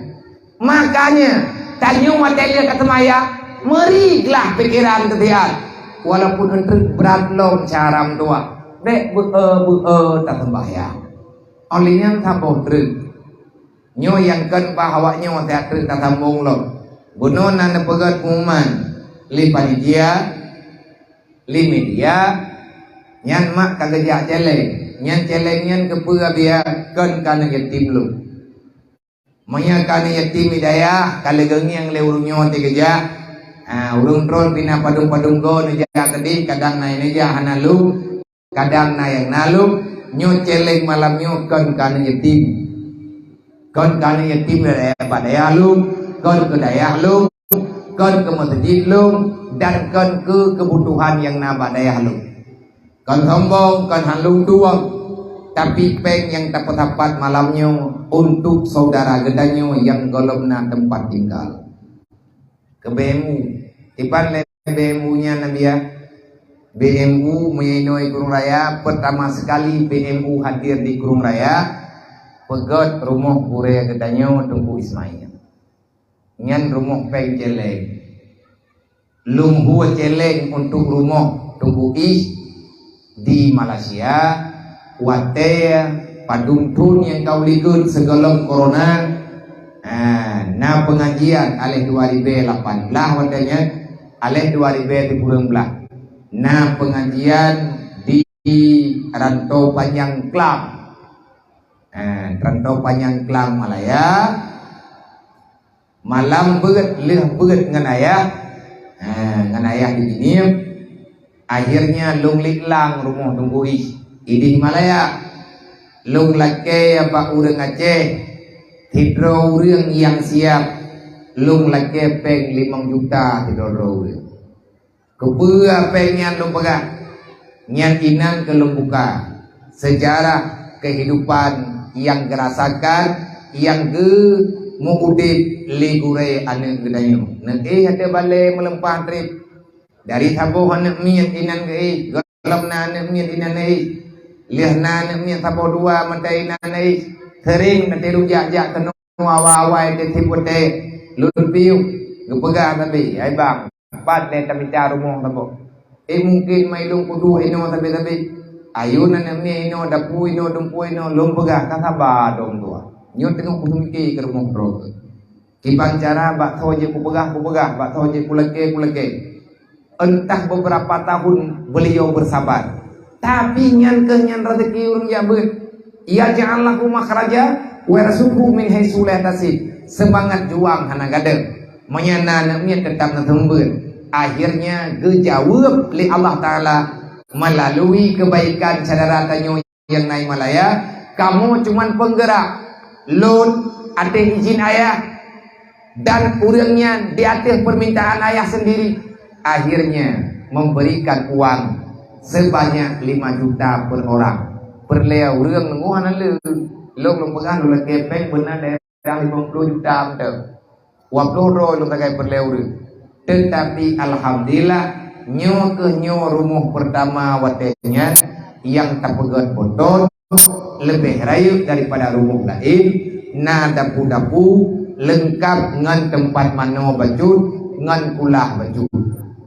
Makanya, tanyoe watée lheueh ka seumayang, meuri glah pikeran teutian, walaupun eunteuk brat lom syara meutuah. Bék beu-e-beu-e taseumbahyang. Óh lheueh nyan saboh treuk. Nyoe nyang kon bah awak nyoe siat treuk tasambong lom. Bunoe na neupeugét pengumuman lé panitia, lé media, nyan mak ka geujak céléng. Nyan céléng nyan keupeue, Abiya? Kon keuneuk yatim lôn. Meunyoe keuneuk yatim di dayah, ka lheueh geungieng lé ureueng nyoe teuh geujak. Ah, ureueng droe pih na padum-padum goe neujak keudeh, kadang na neujak hana lôn, kadang na nyang na lôn. Nyoe céléng malam nyoe kon keuneuk yatim. Kon keuneuk yatim di dayah, bak dayah lôn, kon keu dayah lôn, kon keu meuseujid lôn, dan kon keu keubutuhan nyang na bak dayah lôn. Kon sombong, kon han lôn tueng, tapi péng nyang tapeusapat malam nyoe untuk saudara geutanyoe nyang gohlom na teumpat tinggal. Keu B M U. Kiban lé B M U nyan, Abiya? B M U meunyoe inoe Krueng Raya, pertama sekali B M U hadir di Krueng Raya, peugét rumoh gurée geutanyoe Teungku Ismail. Nyan rumoh péng céléng. Lôn hue céléng untuk rumoh Teungku Is di Malaysia, watée padum thon nyang ka u likot sigohlom corona, ah, na peungajian aléh dua ribée lapan blaih watée nyan, aléh dua ribée sikureueng blaih. Na peungajian di Rantau Panyang Klang. Ah, Rantau Panyang Klang Malaya. Malam beuet, lheueh beuet ngon ayah, ha, ngon ayah di Bineum, akhirnya lôn liklang rumoh Teungku Is, idéh Malaya. Lôn lakée bak ureueng Aceh, sidroe ureueng nyang siab, lôn lakée péng limong juta sidroe-droe ureueng. Keupeue péng nyan lôn peugah? Nyan inan keu lôn buka seujarah keuhidupan nyang geurasakan, nyang geumeuudeb lé gurée aneuëk geutanyoe. Neuéh ateueh balée meuleumpah treb. Dari saboh aneuëk miet inan geuéh, gohlom na aneuëk miet inan éh. Lheueh na aneuëk miet saboh dua mantong inan éh. Seuring na teurung jak-jak keunoe. Awai-awai teuntèe putéh lôn piôh, geupeugah sabe, "Hai bang, pat lé tamita rumoh saboh? Eh, mungken mai lôn peuduek inoe sabe-sabe. Ayôn aneuk miet inoe, dapu inoe, dumpeue inoe, lôn peugah, ka saba dong dua. Nyoe teungoh kuseumike keu rumoh droe." Kiban cara bak tho jeuet kupeugah, kupeugah, bak tho jeuet kulakée, kulakée. Entah beberapa tahun beliau bersabar. Tapi nyan keuh nyan rezeki ureueng jak beuet. Yaj'al lahu makhraja wa yarzuqhu min haitsu la yahtasib. Seumangat juang hana gadôh. Meunyo na aneuk miet teutap neuseumeubeuet. Akhirnya geujaweueb lé Allah Taala melalui kebaikan syedara tanyoe nyang na i Malaya, kamoe cuman penggerak lôn ateueh izin ayah dan ureueng nyan di ateueh permintaan ayah sendiri, akhirnya memberikan uang sebanyak lima juta per orang. Peureulée ureueng nunggu hana le. Lôn lôn peugah lôn lakée péng beuna deh. Nyang limong ploh juta mantong. Dua ploh droe lôn sagai peureulée ureueng. Teutapi alhamdulillah, nyoe keuh nyoe rumoh peurtama watée nyan nyang tapeugét beutôi leubeh rayeuk daripada rumoh laén, na dapu-dapu leungkab ngon teumpat manoe bacut ngon kulah bacut.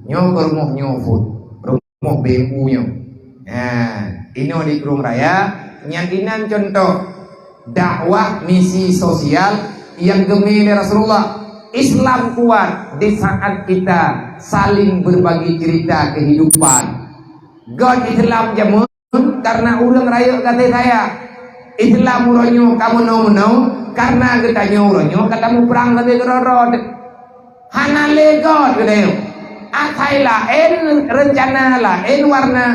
Nyoe keuh rumoh nyoe phon. Rumoh B M U nyoe. Nah, inoe di Krueng Raya, nyan inan cuntoh dakwah misi sosial nyang geumé lé Rasulullah. Islam kuat di saat kita saling berbagi cerita kehidupan. Göt Islam jameun karena ureueng rayeuk gaséh sayang. Islam uroe nyoe ka meunoe-meunoe karena geutanyoe uroe nyoe ka tamuprang sabe keudroe-droe. Hana lé göt geutanyoe. Asai laén, reuncana laén, warna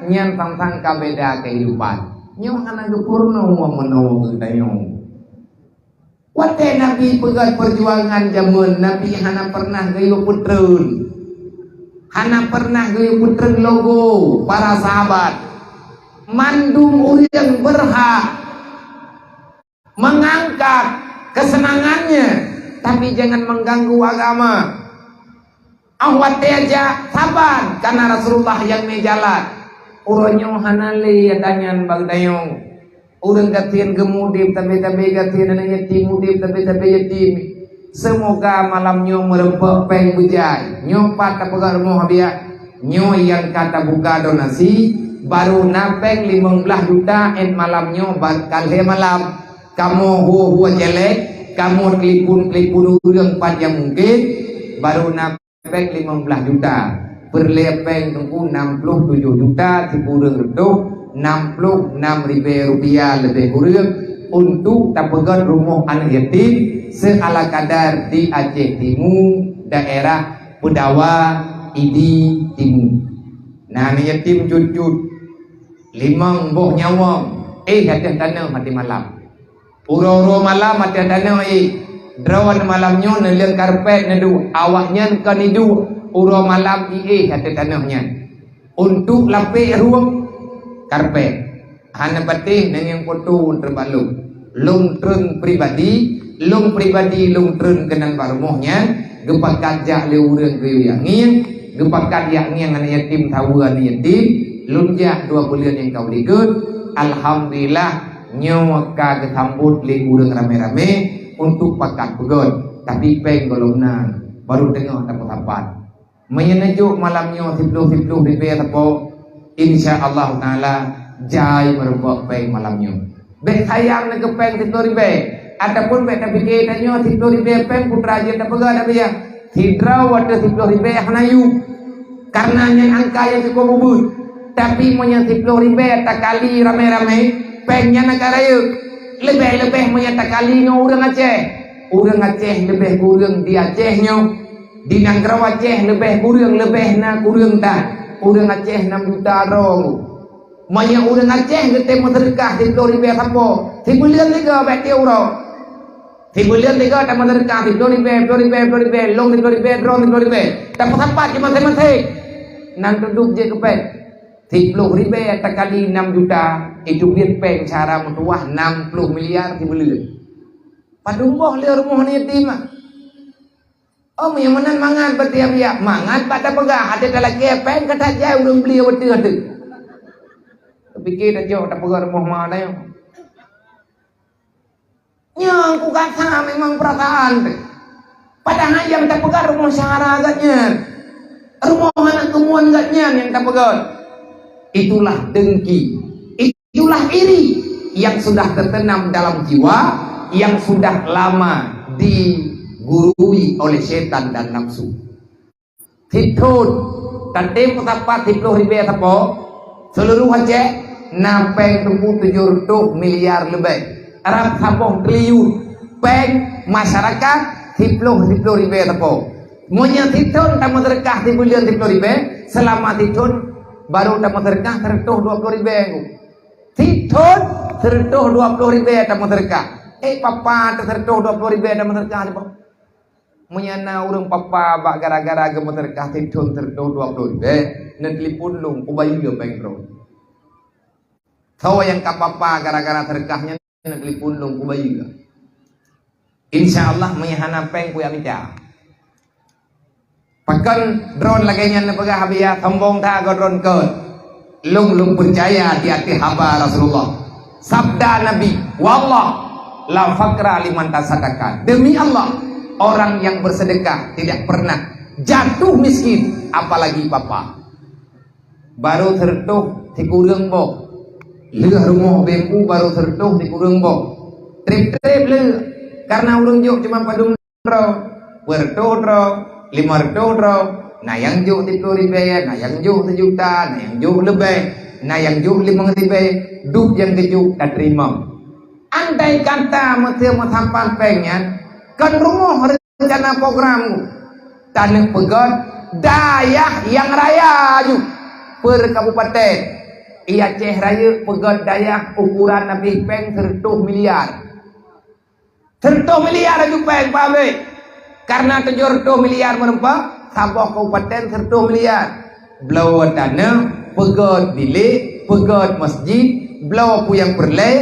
nyan sang-sang ka beda keuhidupan. Nyoe hana geupeurunoe meunoe geutanyoe. Watée Nabi peugét peujuangan jameun, Nabi hana pernah geuyue peutreun. Hana pernah geuyue peutreun logo para sahabat. Mandum ureueng berhak mengangkat kesenangannya, tapi jangan mengganggu agama. Ah, watée jak saban, karena Rasulullah nyang mé jalan. Uroe nyoe hana lé tanyan bak dayong. Ureueng gasien geumudeb, tabe-tabe gasien, aneuk yatim mudeb, tabe-tabe yatim. Seumoga malam nyoe meureumpok péng beujai. Nyoe pat tapeugah rumoh biak. Nyoe nyang ka tabuka donasi, Baru na péng limong blaih juta 'et malam nyoe, ba-, ka lhèe malam. Kamoe hu-hu cèlèk, kamoe telepon-telepon ureueng pat nyang mungken, baru na péng limong blaih juta. Peureulèe péng Teungku nam ploh tujoh juta sikureueng reutôh nam ploh nam ribèe rupiah leubeh kureueng untuk tapeugöt rumoh aneuk yatim seala kadar di Aceh Timu, daerah Peudawa, Idi Timu. Na aneuk yatim cut-cut, limong boh nyawöng, éh ateueh tanoh watèe malam. Uroe-uroe malam ateueh tanoh éh. Droeneuh malam nyoe neuleueng karpet neuduek, awaknyan kon iduek uroe malam iéh ateueh tanoh nyan. Untuk lapék rueng karpet. Hana patéh neungieng poto teureubalot. Lôn treun pribadi, lôn pribadi lôn treun keunan bak rumoh nyan, geupakat jak lé ureueng geuyue jak ngieng, geupakat jak ngieng aneuk yatim saweue aneuk yatim, lôn jak dua buleuen nyang ka u likot. Alhamdulillah, nyoe ka geusambot lé ureueng ramé-ramé untuk pakat peugöt, tapi péng gohlom na, baru teungoh tapeusapat. Meunyoe neujok malam nyoe siploh-siploh ribèe sapo, insya Allah Taala jai meurumpok péng malam nyoe. Bèk sayang neukeu péng siploh ribèe, ataupun bèk tapike tanyoe siploh ribèe péng putra jeuet tapeugah, tapi ya, sidroe watèe siploh ribèe hana yub. Karena nyan angka nyang cukup ubeut. Tapi meunyoe siploh ribèe takali ramé-ramé, péng nyan akan rayeuk. Leubeh-leubeh meunyoe takali ngon ureueng Aceh. Ureueng Aceh leubeh kureueng di Aceh nyoe. Di nanggroe Aceh leubeh kureueng, leubeh na kureueng that. Ureueng Aceh nam juta droe. Meunyoe ureueng Aceh geutem meuseudeukah siploh ribèe sapo, sibuleuen tiga bèk tiep uroe. Sibuleuen tiga tameuseudeukah siploh ribèe, siploh ribèe, siploh ribèe, lôn siploh ribèe, droe siploh ribèe. Tapeusapat di maséng-maséng. Nan teudub jeuet keu péng. Siploh ribèe takali nam juta, itu biet péng cara meutuwah nam ploh miliar sibuleuen. Padum boh lé rumoh aneuk yatim ah. Oh, meunyoe meunan mangat bak tiep-tiep, mangat bak tapeugah, até talakèe péng ka that jai ureueng beli watèe-watèe. Tapike tajok tapeugah rumoh ma tayong. Nyang kugasa memang peurasaan teuh. Padahai nyang tapeugah rumoh syedara geuh nyan. Rumoh aneuk keumuen geuh nyan nyang tapeugah. Itulah dengki. Itulah iri yang sudah tertanam dalam jiwa, yang sudah lama digurui oleh setan dan nafsu. Sithôn, tatem peusapat siploh ribèe sapo, seuluruh Aceh na péng Teungku tujoh reutôh miliar leubeh, rab saboh triliun. Péng masyarakat siploh, siploh ribèe sapo. Meunyoe sithôn tameuseudeukah sibuleuen siploh ribèe, seulama sithôn baru tameuseudeukah sireutôh dua ploh ribèe Teungku. Sithôn sireutôh dua ploh ribèe tameuseudeukah. Eh, papa teuh sireutôh dua ploh ribèe tameuseudeukah, Teungku. Meunyoe na ureueng papa bak gara-gara geumeuseudeukah sithôn sireutôh dua ploh ribèe, neutelepon lôn, kubayeue péng droe. Soe nyang ka papa gara-gara seudeukah nyan, neutelepon lôn, kubayeue. Insya Allah, meunyoe hana péng, kujak mita. Pakon droe lagèe nyan neupeugah, Abiya, sombong that goe droe kön. Lôn, lôn peucaya di ateueh haba Rasulullah. Sabda Nabi, "Wallah, la faqra liman tasaddaqa." Demi Allah, orang yang bersedekah tidak pernah jatuh miskin, apalagi papa. Baru sireutôh sikureueng boh. Lheueh rumoh beuh baru sireutôh sikureueng boh. Trép-trép lheueh. Karena ureueng jok cuma padum droe, peureutôh droe, limong reutôh droe, na nyang jok siploh ribèe, na nyang jok seujuta, na nyang jok leubeh, na nyang jok limong ribèe, dub nyang geujok tateurimong. Andai kata meusé meusapat péng nyan, kon rumoh rencana program, taneuk peugöt dayah nyang raya ju per kabupaten. I Aceh Rayeuk peugöt dayah ukuran habéh péng sireutôh miliar. Sireutôh miliar laju péng pabrik. Karena tujoh reutôh miliar meureumpok, saboh kabupaten sireutôh miliar. Bloe taneuh, peugöt bilék, peugöt masjid, bloe peue nyang peureulèe,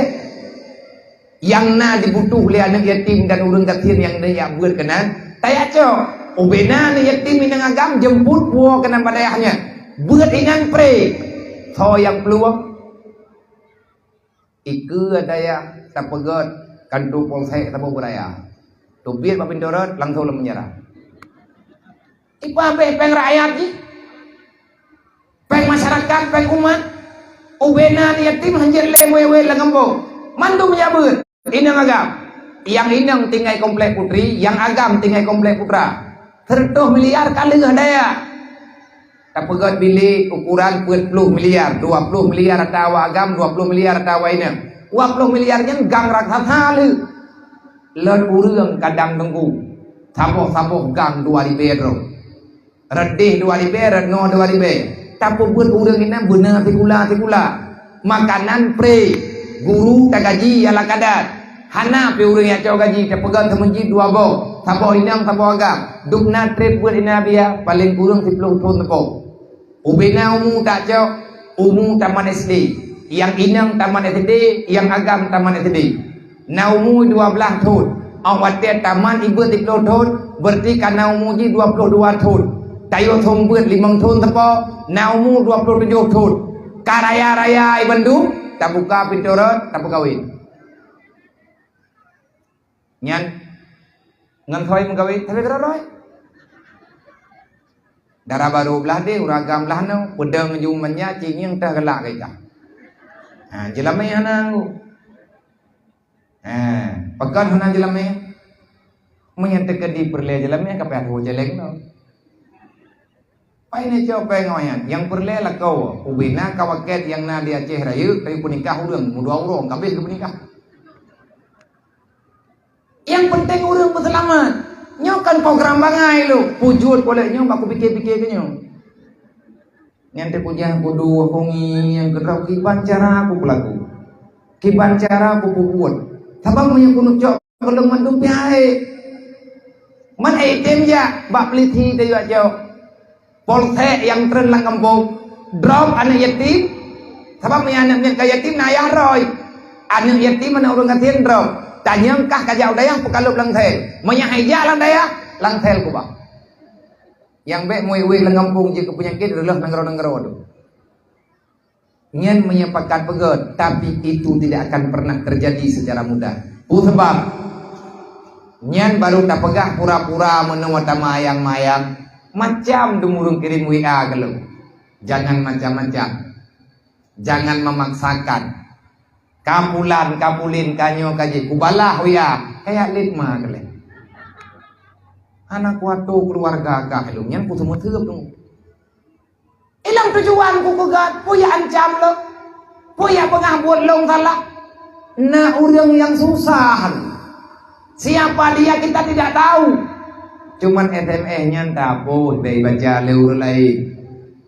nyang na jibutuh lé aneuk yatim dan ureueng gasien nyang neujak beuet keunan, tajak cok. Ubé na aneuk yatim inong agam jeumput puwoe keunan bak dayah nyan. Beuet inan pré. Soe nyang peuluwang? Ikeue dayah tapeugöt kantor polsek saboh beuraya. Teubiet bak pintoe rot, langsong lam penjara. Ipa habéh péng rakyat jih? Péng masyarakat, péng umat. Ubena yatim hanjeuet lé wéh-wéh lam gampông. Mandum jak beuet. Inong agam. Nyang inong tinggai komplek putri, nyang agam tinggai komplek putra. Seratus miliar ka lheueh daya. Tapeugöt bilék ukuran peuet ploh miliar, dua ploh miliar ata awak agam, dua ploh miliar ata awak inong. Dua ploh miliar nyan gang raksasa lheueh. Lôn ureueng kadang teungku. Saboh-saboh gang dua ribèe droe. Rot deh dua ribèe, rot ngon dua ribèe. Tapeubuet ureueng inan beuna sikula-sikula. Makanan free, guru tagaji ala kadar. Hana pih ureueng nyang cok gaji, tapeugöt seumeujid dua boh, saboh inong saboh agam. Dum na trép buet inan biaya, paleng kureueng siploh thon teupok. Ubena umu tacok, umu tamat S D. Nyang inong tamat S D, nyang agam tamat S D. Na umu dua blaih thon. Óh watèe tamat ibeut siploh thon, beurati ka na umu jih dua ploh dua thon. Tayue thon beuet limong thon teupok, na umu dua ploh tujoh thon. Ka raya-raya ié bandum, tabuka pintoe rot, tapeukawen. Nyan ngon thoi meukawen, tapi keudroe-droe. Dara barô blaih deh, ureueng agam blaih nyoe, peudong ju manja, cingieng teuh galak geuh. Ha, jeulamé hana nggu. Ha, pakon hana jeulamé? Meunyan teukeudi peureulèe jeulamé ka payah tuwoe jaleng nyoe. Pai neucok péng awaknyan, nyang peureulèe lakoe, ubena ka wakét nyang na di Aceh Rayeuk, tapi peunikah ureueng, meudua uroe, ka abéh geupeunikah. Nyang penting ureueng peuseulamat. Nyoe kan program bangai lôn, pujeuet polek nyoe bak kupike-pike keu nyoe. Nyan teukujah kudu hongi nyang keudroe kiban cara kupeulaku. Kiban cara kupeubuet. Sabab meunyoe keuneuk cok gohlom mandum pih hai. Man item jak bak polisi teuh jak cok. Polsek nyang treun lam gampông, drop aneuk yatim. Sabab meunyoe aneuk miet ka yatim na ayah droe. Aneuk yatim aneuk ureueng gasien drop. Tanyong kah kajak u dayah peukalop lam sel. Meunyoe hai jak lam dayah, lam sel kubah. Nyang bèk muweh-weh lam gampông jeuet keu peunyakét reuloh nanggroe-nanggroe tu. Nyan meunyoe pakat peugöt, tapi itu tidak akan pernah terjadi secara mudah. Peue sabab? Nyan baru tapeugah pura-pura meunoe tamayang-mayang, macam dum ureueng kirém W A keu lôn. Jangan macam-macam. Jangan memaksakan. Ka pulan, ka pulin, ka nyoe, ka jih, kubalah W A, kajak lét ma keu lé. Hana kuatur keuluwarga kah lôn, nyan kuseumeuseup lôn. Ilong tujuan ku peugah, peue nyang ancam lôn? Peue nyang peugah buet lôn salah? Na ureueng nyang susah. Siapa dia kita tidak tahu. Cuman S M S nyan tapoh bèk baca lé ureueng laén.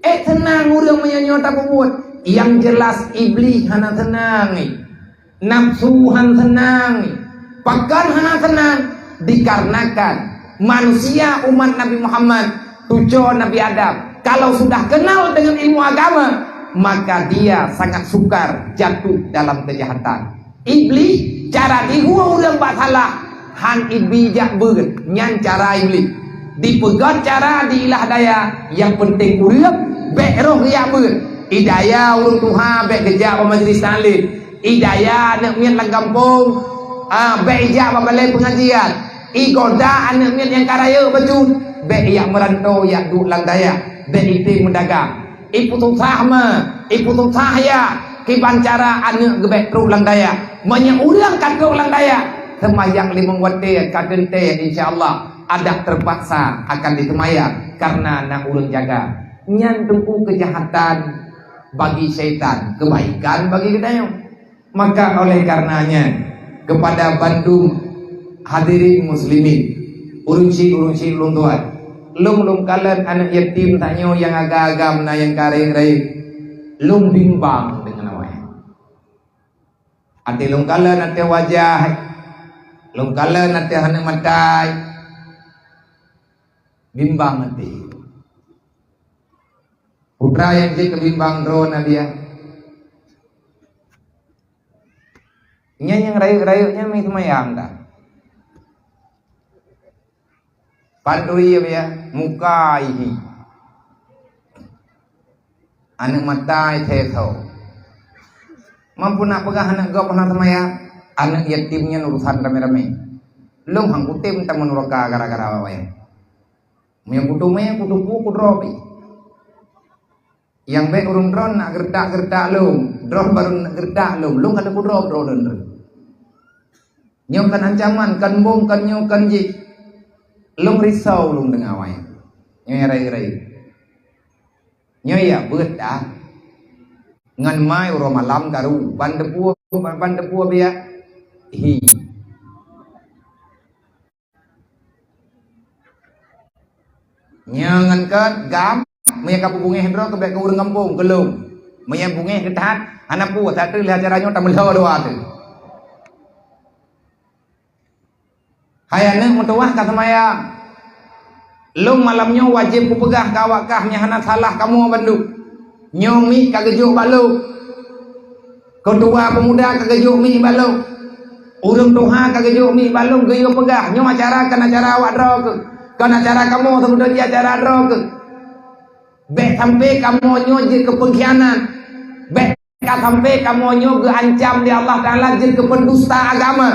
Eh, seunang ureueng meunyoe nyoe tapeubuet. Yang jelas Iblih hana seunang. Nafsu han seunang. Pakon hana seunang? Dikarenakan manusia umat Nabi Muhammad, cuco Nabi Adam, kalau sudah kenal dengan ilmu agama, maka dia sangat sukar jatuh dalam kejahatan. Iblih, cara jihue ureueng bak salah, han ibi jak beuet, nyan cara Iblih. Dipeugöt cara diilah daya, nyang penting ureueng bèk roh jak beuet. Idaya ureueng tuha bèk geujak bak majlis taklim. Idaya aneuk miet lam gampông, ah, bèk ijak bak balai pengajian. Igoda aneuk miet nyang ka rayeuk bacut, bèk ijak meuranto ijak duek lam dayah, bèk item meudagang. Ipeususah ma, ipeususah ya, kiban cara aneuk geubèk trok lam dayah. Meunyoe ureueng ka trok lam dayah, seumayang limong watèe ka teuntèe, insya Allah adak teupaksa akan diseumayang karena na ureueng jaga. Nyan teungku keujahatan bagi syaitan, keubaikan bagi geutanyoe. Maka oleh karenanya, kepada bandum hadirin muslimin, ureueng chik-ureueng chik lôn tuan, lôn, lôn kalon aneuk yatim tanyoe nyang agam-agam na nyang ka rayeuk-rayeuk, lôn bimbang deungon awaknyan. Até lôn kalon até wajah, lôn kalon até aneuk matai, bimbang até. Putra nyang jeuet keu bimbang droe na dia. Nyan nyang rayeuk-rayeuk nyan mi seumayang dah. Pandui ya, muka ihi. Aneuk matai seso. Mampu nak peugah aneuk gob hana seumayang, aneuk yatim nyan urusan ramé-ramé. Lôn han kutem tamong nuraka gara-gara awaknyan. Meunyoe kuteumé, kuteupue, kudroe pih. Nyang bèk ureueng droe nak geureutak-geureutak lôn. Droe barô geureutak lôn, lôn ka lheueh kudroe droe lôn. Nyoe kan ancaman, kan bom, kan nyoe, kan jih. Lôn risau lôn deungoe awai. Nyoe rai-rai. Nyoe ya beuet dah. Ngon mai uroe malam karu, ban teupue, ban teupue biak. Hi. Nyoe ngon keu gam, meunyoe ka peubungéh droe keu bék keu ureuëng gampông, keu lôn. Meunyoe bungéh keu that, hana peue, that lheueh acara nyoe tameulhô dua teuh. Hai aneuëk meutuwah ka seumayang. Lôn malam nyoe wajéb kupeugah keu awak kah nyang hana salah kamoe bandum. Nyoe miet ka geujok bak lôn. Keutua peumuda ka geujok miet bak lôn. Ureuëng tuha ka geujok miet bak lôn geuyue peugah, nyoe acara kon acara awak droe keuh. Kon acara kamoe, seubeutôi jih acara droe keuh. Bék sampai kamoe nyoe jeuet keu peungkhianat. Bék ka sampai kamoe nyoe geuancam lé Allah Taala jeuet keu pendusta agama.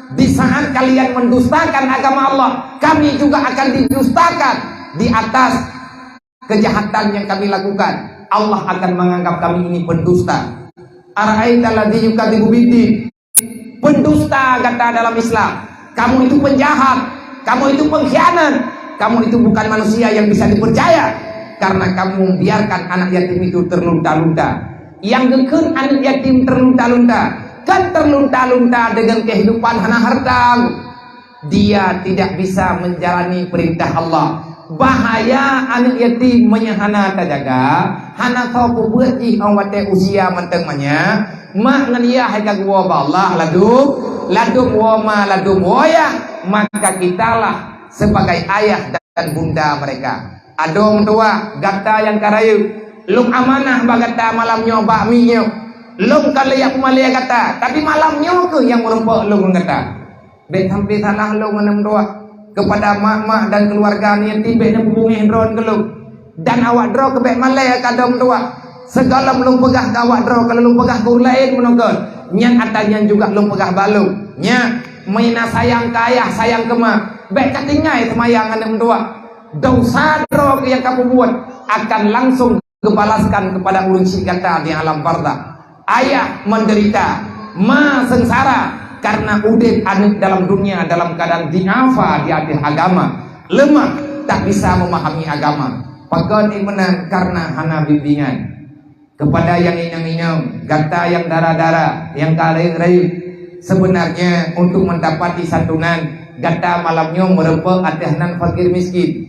Di saat kalian mendustakan agama Allah, kami juga akan didustakan di atas kejahatan yang kami lakukan. Allah akan menganggap kami ini pendusta. Ara'aital ladzi yukadzibu biddin. Pendusta gata dalam Islam. Kamu itu penjahat, kamu itu pengkhianat, kamu itu bukan manusia yang bisa dipercaya karena kamu membiarkan anak yatim itu terlunta-lunta. Yang geukheun anak yatim terlunta-lunta, kan terlunta-lunta dengan kehidupan hana harta. Dia tidak bisa menjalani perintah Allah. Bahaya aneuk yatim meunyoe hana tajaga, hana soe peubuet jih 'oh watée usia mantong manyak, mak ngon yah hai ka geuwoe bak Allah ladum, ladum woe ma, ladum woe yah, maka kitalah sebagai ayah dan bunda mereka. Adoe meutuwah, gata nyang ka rayeuk, lôn amanah bak gata malam nyoe bak miet nyoe. Lôn ka lé jak peumalée gata, tapi malam nyoe kheueh nyang meurumpok lôn ngon gata. Bék sampai salah lôn aneuk meutuwah. Keupada mak-mak dan keuluwarga aneuk yatim bék neupeubungéh droe keu lôn. Dan awak droe keuh bék malée keu adoe meutuwah. Sigohlom lôn peugah keu awak droe, ka lôn peugah keu ureuëng laén meunoe kon. Nyan ata nyan juga lôn peugah bak lôn. Nyan, meunan sayang keu ayah, sayang keu mak. Bék ka tinggai seumayang aneuk meutuwah. Desya droe nyang ka peubuet akan langsung geubalaskan keupada ureuëng syiek gata di alam barzakh. Ayah menderita, ma seungsara karena udeb aneuk dalam dunia dalam keadaan diafa di ateueh agama, leumah, tak bisa memahami agama. Pakon ié meunan? Karena hana bimbingan. Keupada nyang inong-inong, gata nyang dara-dara, nyang ka rayeuk-rayeuk, sebenarnya untuk mendapati santunan, gata malam nyoe meurumpok ateueh nan fakir miskin.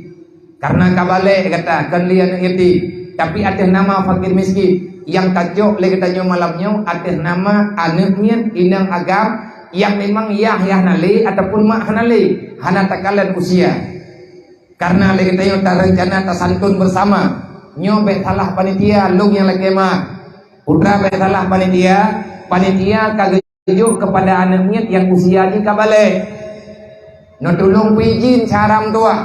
Karena ka balek gata, kon lé aneuk yatim, tapi ateueh nama fakir miskin. Nyang tajok lé geutanyoe malam nyoe ateueh nama aneuk miet inong agam nyang memang yah-yah na lé ataupun mak hana lé, hana takalon usia. Karena lé geutanyoe tarencana tasantun bersama. Nyoe bék salah panitia, lôn nyang lakée ma. Putra bék salah panitia, panitia ka jok keupada aneuk miet nyang usia jih ka balek. Neutulông peuijin cara meutuwah,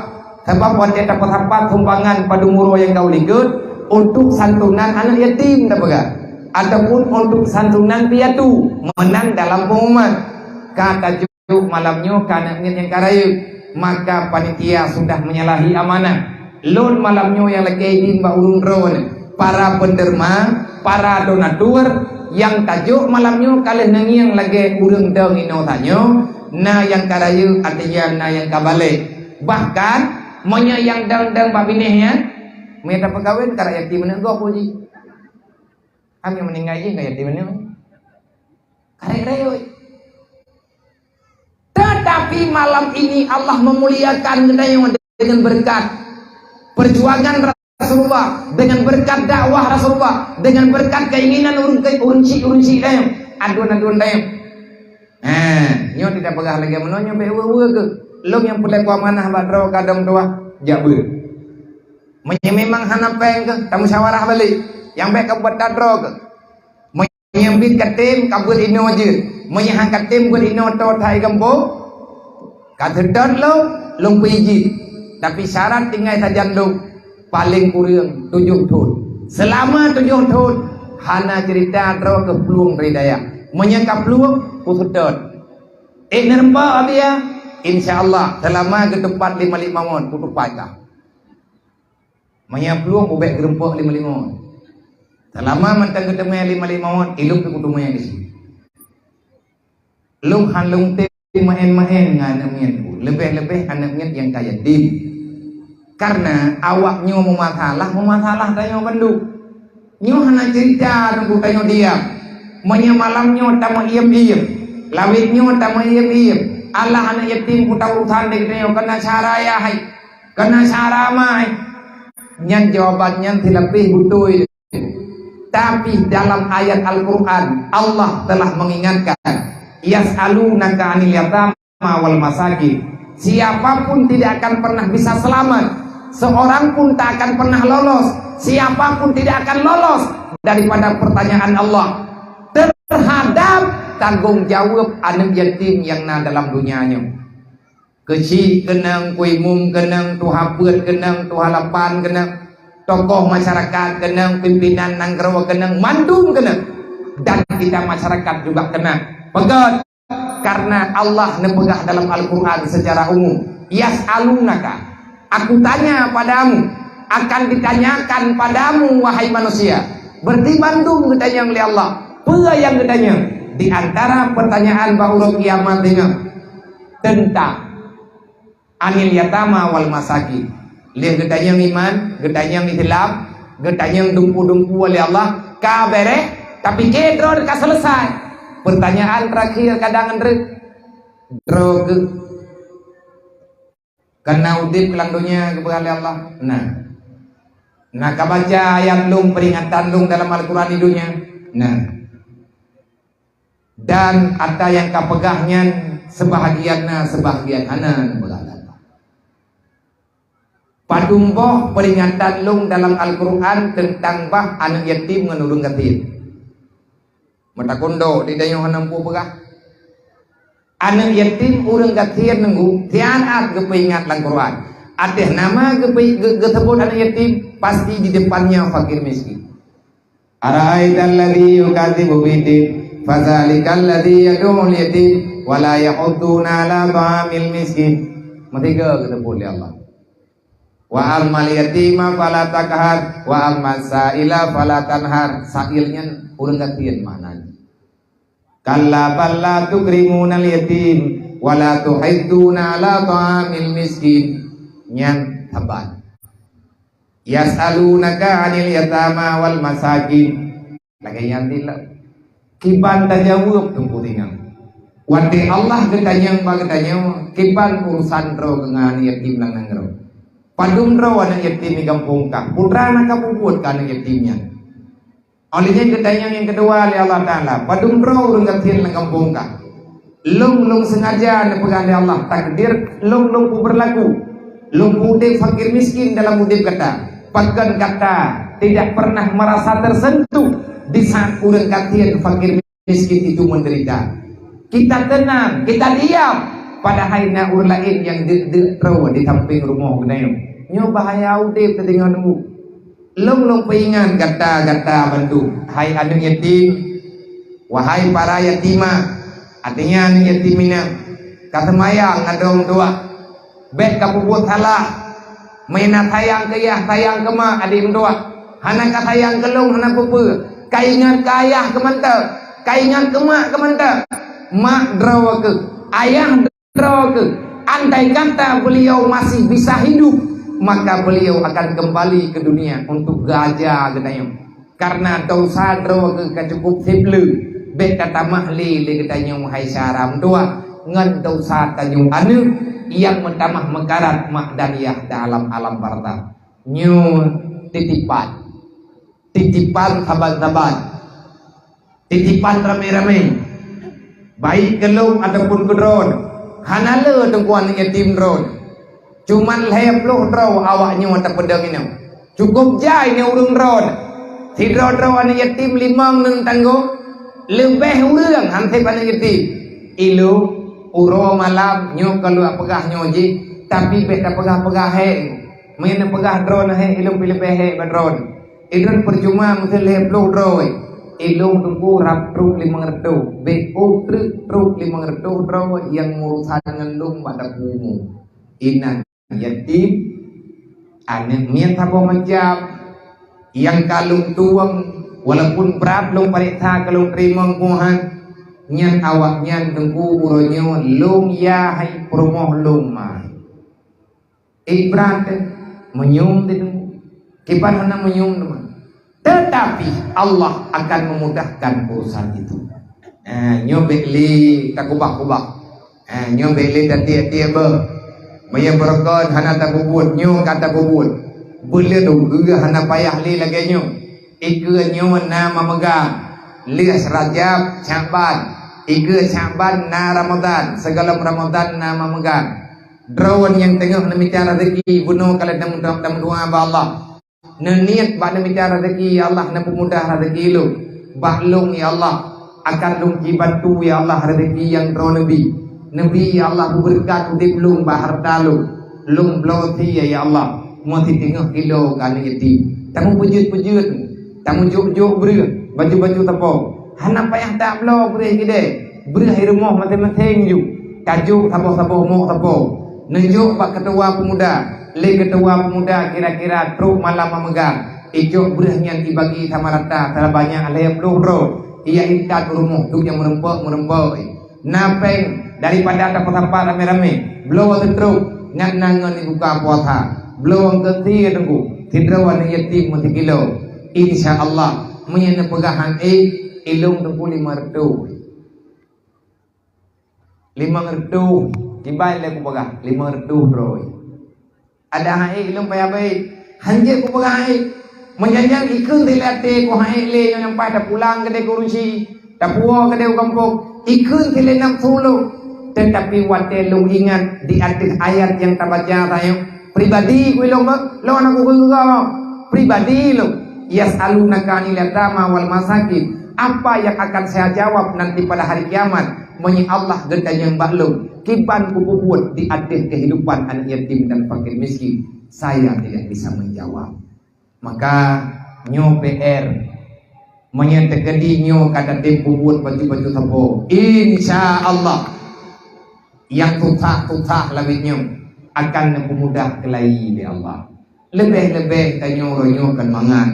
sabab watée tapeusapat sumbangan padum uroe nyang ka u likot untuk santunan aneuk yatim tapeugah, ataupun untuk santunan piatu meunan dalam pengumuman. Ka tajok malam nyoe ka aneuk miet nyang ka rayeuk, maka panitia sudah menyalahi amanah. Lôn malam nyoe nyang lakée idin bak ureuëng droeneuh, para penderma, para donatur nyang tajok malam nyoe ka lheueh neungieng lagée ureuëng dong inoe tanyoe, na nyang ka rayeuk, artinya na nyang ka balek. Bahkan, meunyoe nyang dong-dong bak binéh nyan, meunyoe tapeukawen ka rayek yatim aneuk gob jih. Ami meuninggai jih ka yatim aneuk. Ka rayek-rayek. Tetapi malam ini Allah memuliakan geutanyoe dengan berkat perjuangan Rasulullah, dengan berkat dakwah Rasulullah, dengan berkat keinginan ureuëng, ureuëng syiek, ureuëng syiek dayong, aduen-aduen dayong. Ha, nyoe tidak peugah lagée meunoe, nyoe bék weue-weue keuh. Lôn nyang peureulée kuamanah bak droe ka dong tuah, jak beuet. Meunyoe memang hana péng keuh, tamusyawarah balek. Nyang bék ka buet that droe keuh. Meunyoe biet ka tem, ka beuet inoe jeuet. Meunyoe han ka tem beuet inoe, tot hai gampông, ka seutôt lôn, lôn peuijin. Tapi syarat tinggai sajan lôn, paleng kureueng tujoh thon. Seulama tujoh thon, hana ceurita droe keu plueng dari dayah. Meunyoe ka plueng, kuseutôt. Eh, neureumpok abia, insya Allah, seulama geutupat lima-lima ngon, kutupat kah. Meunyoe plueng, ubek geurumpok lima-lima. Seulama mantong geuteumé lima-lima won, ilong pih kuteumé di sini. Lôn han lôn tem maén-maén ngon aneuk miet, leubeh-leubeh aneuk miet nyang ka yatim. Karena awak nyoe meumasalah, meumasalah tanyoe bandum. Nyoe hana cerita nunggu tanyoe diam. Meunyoe malam nyoe tameuiem-iem, lawét nyoe tameuiem-iem, alah aneuk yatim kuta urusan dek tanyoe keunan syara yah hai, keunan syara ma hai. Nyan jawaban nyan silapeh beutôi. Tapi dalam ayat Al-Quran, Allah telah mengingatkan, "Yas'alunaka 'anil yatama wal masakin." Siapapun tidak akan pernah bisa selamat, seorang pun tak akan pernah lolos, siapapun tidak akan lolos daripada pertanyaan Allah terhadap tanggung jawab aneuk yatim nyang na dalam dunia nyoe. Keuchik keunong, kuimum keunong, tuha peuet keunong, tuha lapan keunong, tokoh masyarakat keunong, pimpinan nanggroe keunong, mandum keunong. Dan kita masyarakat juga kena. Peugah, karena Allah neupeugah dalam Al-Quran secara umum, "Yas'alunaka." Aku tanya padamu, akan ditanyakan padamu, wahai manusia. Berarti bandum geutanyong lé Allah. Peue nyang geutanyong? Di antara pertanyaan bak uroe kiamat nyoe, teuntang anil yatama wal masakin. Lheueh geutanyong iman, geutanyong Islam, geutanyong dumpu-dumpu oleh Allah, ka bereh, tapi keu droe ka selesai. Pertanyaan terakhir kadang ngon droe, droe keuh kana udeb lam donya geupeugah lé Allah? Nah. Nah, ka baca ayat lôn, peringatan lôn dalam Al-Quran di donya? Nah. Dan ata nyang ka peugah nyan, sebahagian na, sebahagian hana, neupeugah lé Allah. Padum boh peringatan lôn dalam Al-Quran teuntang bah aneuk yatim ngon ureueng gasien. Meutakon dok di tanyoe hana muphom peugah. Aneuk yatim, ureueng gasien nunggu, siat geupeuingat lam Quran. Ateueh nama geupeu-, geu-, geuseubut aneuk yatim, pasti di depannya fakir miskin. "Ara'aital ladzi yukadzibu biddin, fadzalikal ladzi yad'ul yatim, wa la yahuddu 'ala ta'amil miskin." Meusigoe geuseubut lé Allah. "Wa ammal yatima fala taqhar, wa ammas sa'ila fala tanhar." Sa'il nyan ureueng gasien makna jih. "Kalla bal la tukrimunal yatim, wa la tuhadduna 'ala ta'amil miskin." Nyan saban. "Yas'alunaka 'anil yatama wal masakin." Lagèe nyan dilèe. Kiban tajaweueb teungku tingang. Watèe Allah geutanyong bak geutanyoe, kiban urusan droe ngon aneuk yatim lam nanggroe. Padum droe aneuk yatim di gampông kah? Peue na ka peubuet keu aneuk yatim nyan? Oleh nyan geutanyong nyang keudua lé Allah Taala, padum droe ureueng gasien lam gampông kah? Lôn, lôn sengaja neupeugah lé Allah, takdir lôn, lôn peubeurlaku. Lôn peuudép fakir miskin dalam udép gata. Pakon gata tidak pernah merasa tersentuh di saat ureueng gasien, fakir miskin itu menderita? Kita tenang, kita diam. Padahai na ureueng laén nyang deuk-deuk droe di sampéng rumoh geutanyoe. Nyoe bahaya udép teudeungoe nunggu. Lôn, lôn peuingat gata-gata bandum, hai aneuk yatim, wahai para yatimah, artinya aneuk yatim inong, ka seumayang ngon droe meutuah, bèk ka peubuet salah, meunan sayang keu yah, sayang keu mak, adik meutuah, hana ka sayang keu lôn, hana peue-peue, ka ingat keu ayah keu mantong, ka ingat keu mak keu mantong, mak droe keuh, ayah droe keuh, andai kata beliau masih bisa hidup, maka beliau akan kembali ke dunia untuk geuaja geutanyoe. Karena dosa droe keuh ka cukup sipleue, bèk tatamah lé lé geutanyoe hai syara meutuah ngon dosa tanyoe aneuk nyang meutamah meukarat mak dan yah dalam alam barzakh. Nyoe titipan. Titipan saban-saban. Titipan ramé-ramé. Baik keu lôn ataupun keu droe. Hana le teungku aneuk yatim droe. Cuman lhèe ploh droe awak nyoe tapeudong inoe. Cukup jai nyoe ureueng droe. Sidroe-droe aneuk yatim limong neuen tanggong. Leubeh ureueng han sép aneuk yatim. Ilôn, uroe malam nyoe ka lôn peugah nyoe jih, tapi bèk tapeugah-peugah hék. Meunyoe neupeugah droe hék, ilôn pih leubeh hék bak droe. Ilôn percuma meuseulhèe ploh droe. Ilôn teungku rab trok limong reutôh, bèk ôh treuk trok limong reutôh droe nyang meurusan ngon lôn bak dapu umu. Inan yatim, aneuk miet saboh macam, nyang ka lôn tueng Walaupun brat lôn pareksa keu lôn teurimong Tuhan, nyan awaknyan Teungku uroe nyoe lôn yah hai peurumoh lôn mai. Eh, brat, eh, meunyum teuh Teungku. Kiban hana meunyum teuma. Tetapi Allah akan memudahkan urusan itu. Eh, nyoe bèk lé takubah-kubah. Eh, nyoe bèk lé tatiep-tiep beuh. Meunyoe beureugon hana tapeubuet, nyoe ka tapeubuet. Beuleuh dong geuh hana payah lé lagèe nyoe. Ikeue nyoe na mameugang. Lheueh Rajab, Syakban. Ikeue Syakban na Ramadan. Sigohlom Ramadan na mameugang. Droe nyang teungoh neumita raseuki, bunoe ka lheueh tameudoa bak Allah. Neuniet bak neumita raseuki, ya Allah, neupeumudah raseuki lôn. Bak lôn, ya Allah, akan lôn jibantu, ya Allah, raseuki nyang droeneuh bi. Neubi, ya Allah, beubeureukat udép lôn bak hareuta lôn. Lôn bloe sie, ya Allah, meusiteungoh kilo keu aneuk yatim. Tameupeujeuet-peujeuet, tameujok-jok breueh, baju-baju sapo. Hana payah tabloe breueh keudè, breueh i rumoh maséng-maséng ju. Tajok saboh-saboh mok sapo. Neujok bak keutua peumuda, lé keutua peumuda kira-kira trok malam mameugang. Ijok breueh nyan ibagi sama rata, sabanyak lhèe ploh droe. Ijak intat u rumoh, duek nyang meureumpok-meureumpok. Na péng daripada tapeusapat ramé-ramé, bloe seutrok, ngat na ngon ibuka puasa. Bloe keu sie Teungku, sidroe aneuk yatim meusikilo. Insya Allah, meunyoe neupeugah han ék, ilôn Teungku limong reutôh. Limong reutôh, kiban lé kupeugah, limong reutôh droe. Adak han ék lôn payah beuet. Han jeuet kupeugah han ék. Meujan-jan ikheun silée até ku han ék lé nyoe nyang paih tapulang keudéh keu ureueng chik, tapuwoe keudéh u gampông. Ikheun silée nafeusu lôn. Teutapi watée lôn ingat di ateueh ayat nyang tabaca tanyoe, pribadi ku ilôn beuh, lôn hana kukheun keu gob. Pribadi lôn. Yas'alunaka 'anil yatama wal masakin. Apa yang akan saya jawab nanti pada hari kiamat? Meunyoe Allah geutanyong bak lôn, kiban kupeubuet di ateueh keuhidupan aneuk yatim dan fakir miskin, saya tidak bisa menjawab. Maka, nyoe P R, meunyoe teukeudi nyoe ka tatem peubuet bacut-bacut sapo, insya Allah, nyang susah-susah labiet nyoe akan neupeumudah keulayi lé Allah. Leubeh-leubeh tanyoe uroe nyoe kon mangat.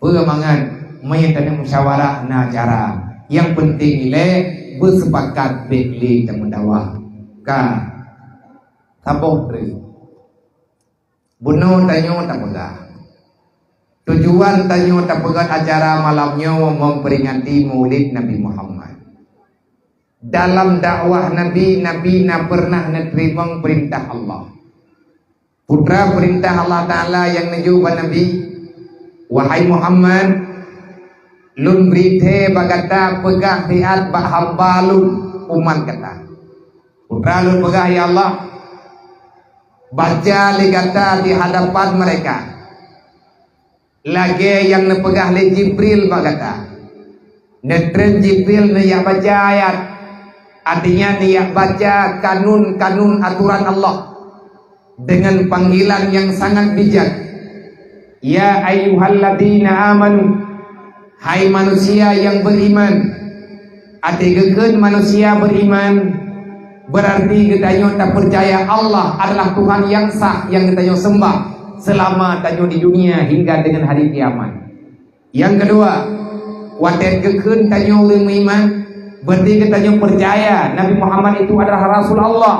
Peue mangat? Meunyoe taneuk musyawarah na cara. Nyang peunteng ilée beusepakat bék lé tameudawa. Ka. Saboh treuk. Bunoe tanyoe tapeugah. Tujuan tanyoe tapeugah acara malam nyoe memperingati Maulid Nabi Muhammad. Dalam dakwah Nabi, Nabi na peureunah neuteurimong peurintah Allah. Peue treuk peurintah Allah Taala nyang neujok bak Nabi, "Wahai Muhammad, lôn bri thée bak gata peugah siat bak hamba lôn, umat gata." Peue treuk lôn peugah, "Ya Allah, baca lé gata di hadapan mereka." Lagée nyang neupeugah lé Jibril bak gata. Neutreun Jibril neujak baca ayat, artinya neujak baca kanun-kanun atoran Allah dengan panggilan nyang sangat bijak. "Ya ayyuhalladzina amanu," hai manusia nyang beriman. Até geukheun manusia beriman, berarti geutanyoe tapeucaya Allah adalah Tuhan nyang sah nyang geutanyoe seumbah seulama tanyoe di dunia hingga dengan hari kiamat. Nyang keudua, watée geukheun tanyoe ureuëng meuiman, berarti geutanyoe peucaya Nabi Muhammad itu adalah Rasul Allah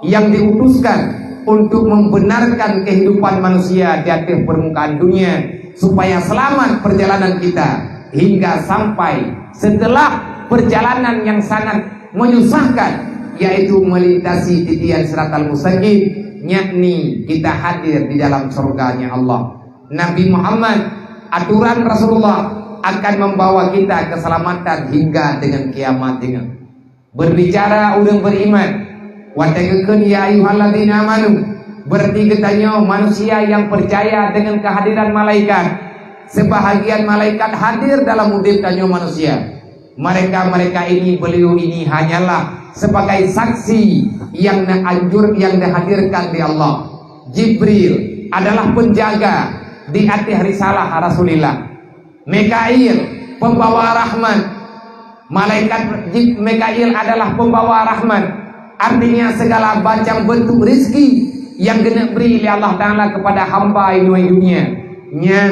yang diutuskan untuk membenarkan kehidupan manusia di atas permukaan dunia supaya selamat perjalanan kita hingga sampai setelah perjalanan yang sangat menyusahkan, yaitu melintasi titian siratal mustaqim, yakni kita hadir di dalam surganya Allah. Nabi Muhammad, aturan Rasulullah akan membawa kita keselamatan hingga dengan kiamat dengan Berbicara ureuëng beriman, watée geukheun, "Ya ayyuhalladzina amanu," berarti geutanyoe manusia nyang peucaya dengan kehadiran malaikat. Sebahagian malaikat hadir dalam udeb tanyoe manusia. Mereka-mereka ini, beliau ini hanyalah sebagai saksi nyang neuanjur, nyang neuhadirkan di Allah. Jibril adalah penjaga di ateh risalah Rasulillah. Mikail, pembawa rahmat. Malaikat Jib-, Mikail adalah pembawa rahmat. Artinya, segala macam bentuk rezeki yang keuneuk bri lé Allah Taala kepada hamba inong dunia. Nyan,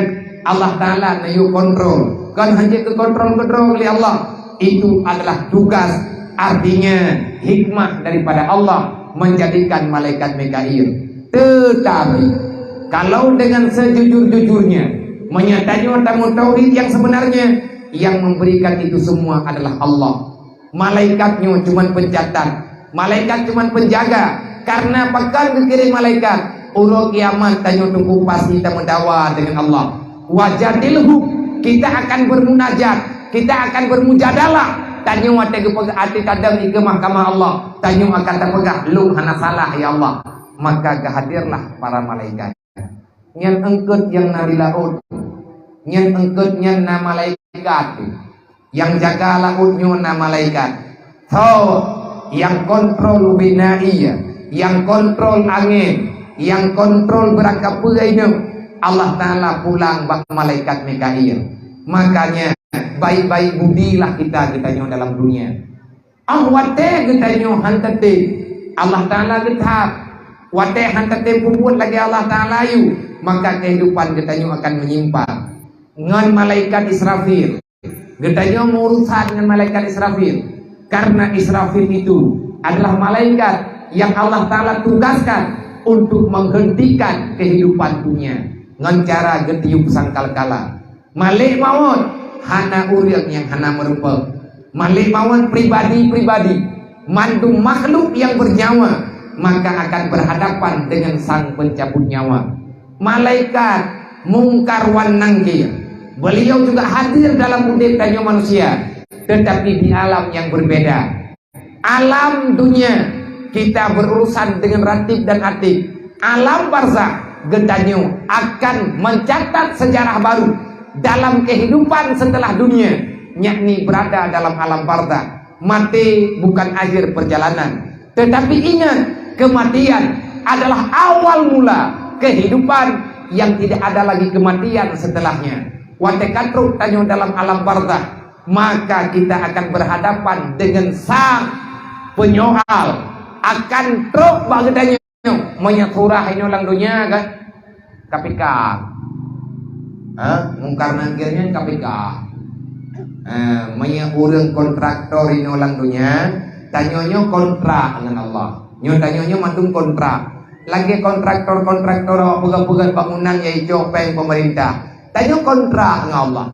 Allah Ta'ala neuyue kontrol. Kon hana keu kontrol keudroe lé Allah. Itu adalah tugas, artinya hikmah daripada Allah menjadikan malaikat Mikail. Tetapi, kalau dengan sejujur-jujurnya, meunyo tanyoe tameutauhid yang sebenarnya, yang memberikan itu semua adalah Allah. Malaikat nyoe cuman pencatat, malaikat cuman penjaga. Karena pakon geukirém malaikat? Uroe kiamat tanyoe teungku pasti tameudawa dengan Allah. Wajadilhum, kita akan bermunajat, kita akan bermujadalah. Tanyoe watée geupeugah até tadong di mahkamah Allah, tanyoe akan tapeugah, "Lôn hana salah, ya Allah." Maka geuhadirlah para malaikat. Nyan eungkôt nyang na di laôt. Nyan eungkôt nyan na malaikat. Nyang jaga laôt nyoe na malaikat. Tho, nyang kontrol ubena ié, nyang kontrol angén, nyang kontrol beurangkapeue nyoe, Allah Ta'ala pulang bak malaikat Mikail. Makanya, baik-baik budilah kita, kita nyoe dalam dunia. Ah, watée geutanyoe han teutem, Allah Ta'ala geuthab. Watée han teutem peubuet lagée Allah Ta'ala yue, maka kehidupan geutanyoe akan menyimpang. Ngon malaikat Israfil, geutanyoe meuurusan ngon malaikat Israfil. Karena Israfil itu adalah malaikat yang Allah Ta'ala tugaskan untuk menghentikan kehidupan dunia ngon cara geutiup sangkakala. Malek mawöt hana ureuëng nyang hana meurumpok. Malek mawöt pribadi-pribadi, mandum makhluk nyang beunyawa, maka akan berhadapan dengan Sang Pencabut Nyawa. Malaikat Mungkar wan Nangkir, beliau juga hadir dalam udeb tanyoe manusia, tetapi di alam yang berbeda. Alam dunia, kita berurusan dengan Ratib dan Atid. Alam barzakh, geutanyoe akan mencatat sejarah baru dalam kehidupan setelah dunia, yakni berada dalam alam barzakh. Maté bukan akhir perjalanan, tetapi ingat, kematian adalah awal mula kehidupan yang tidak ada lagi kematian setelahnya. Watée ka trok tanyoe dalam alam barzakh, maka kita akan berhadapan dengan Sang Penyoal, akan trok bak geutanyoe. Meunyoe surah inoe lam dunia kan, ka pika. Ha? Mungkar Nangkir nyan ka pika. Ha, meunyoe ureuëng kontraktor inoe lam dunia, tanyoe nyoe kontrak ngon Allah. Nyoe tanyoe nyoe mandum kontrak. Lagée kontraktor-kontraktor awak peugöt-peugöt bangunan nyang icok péng pemerintah. Tanyoe kontrak ngon Allah.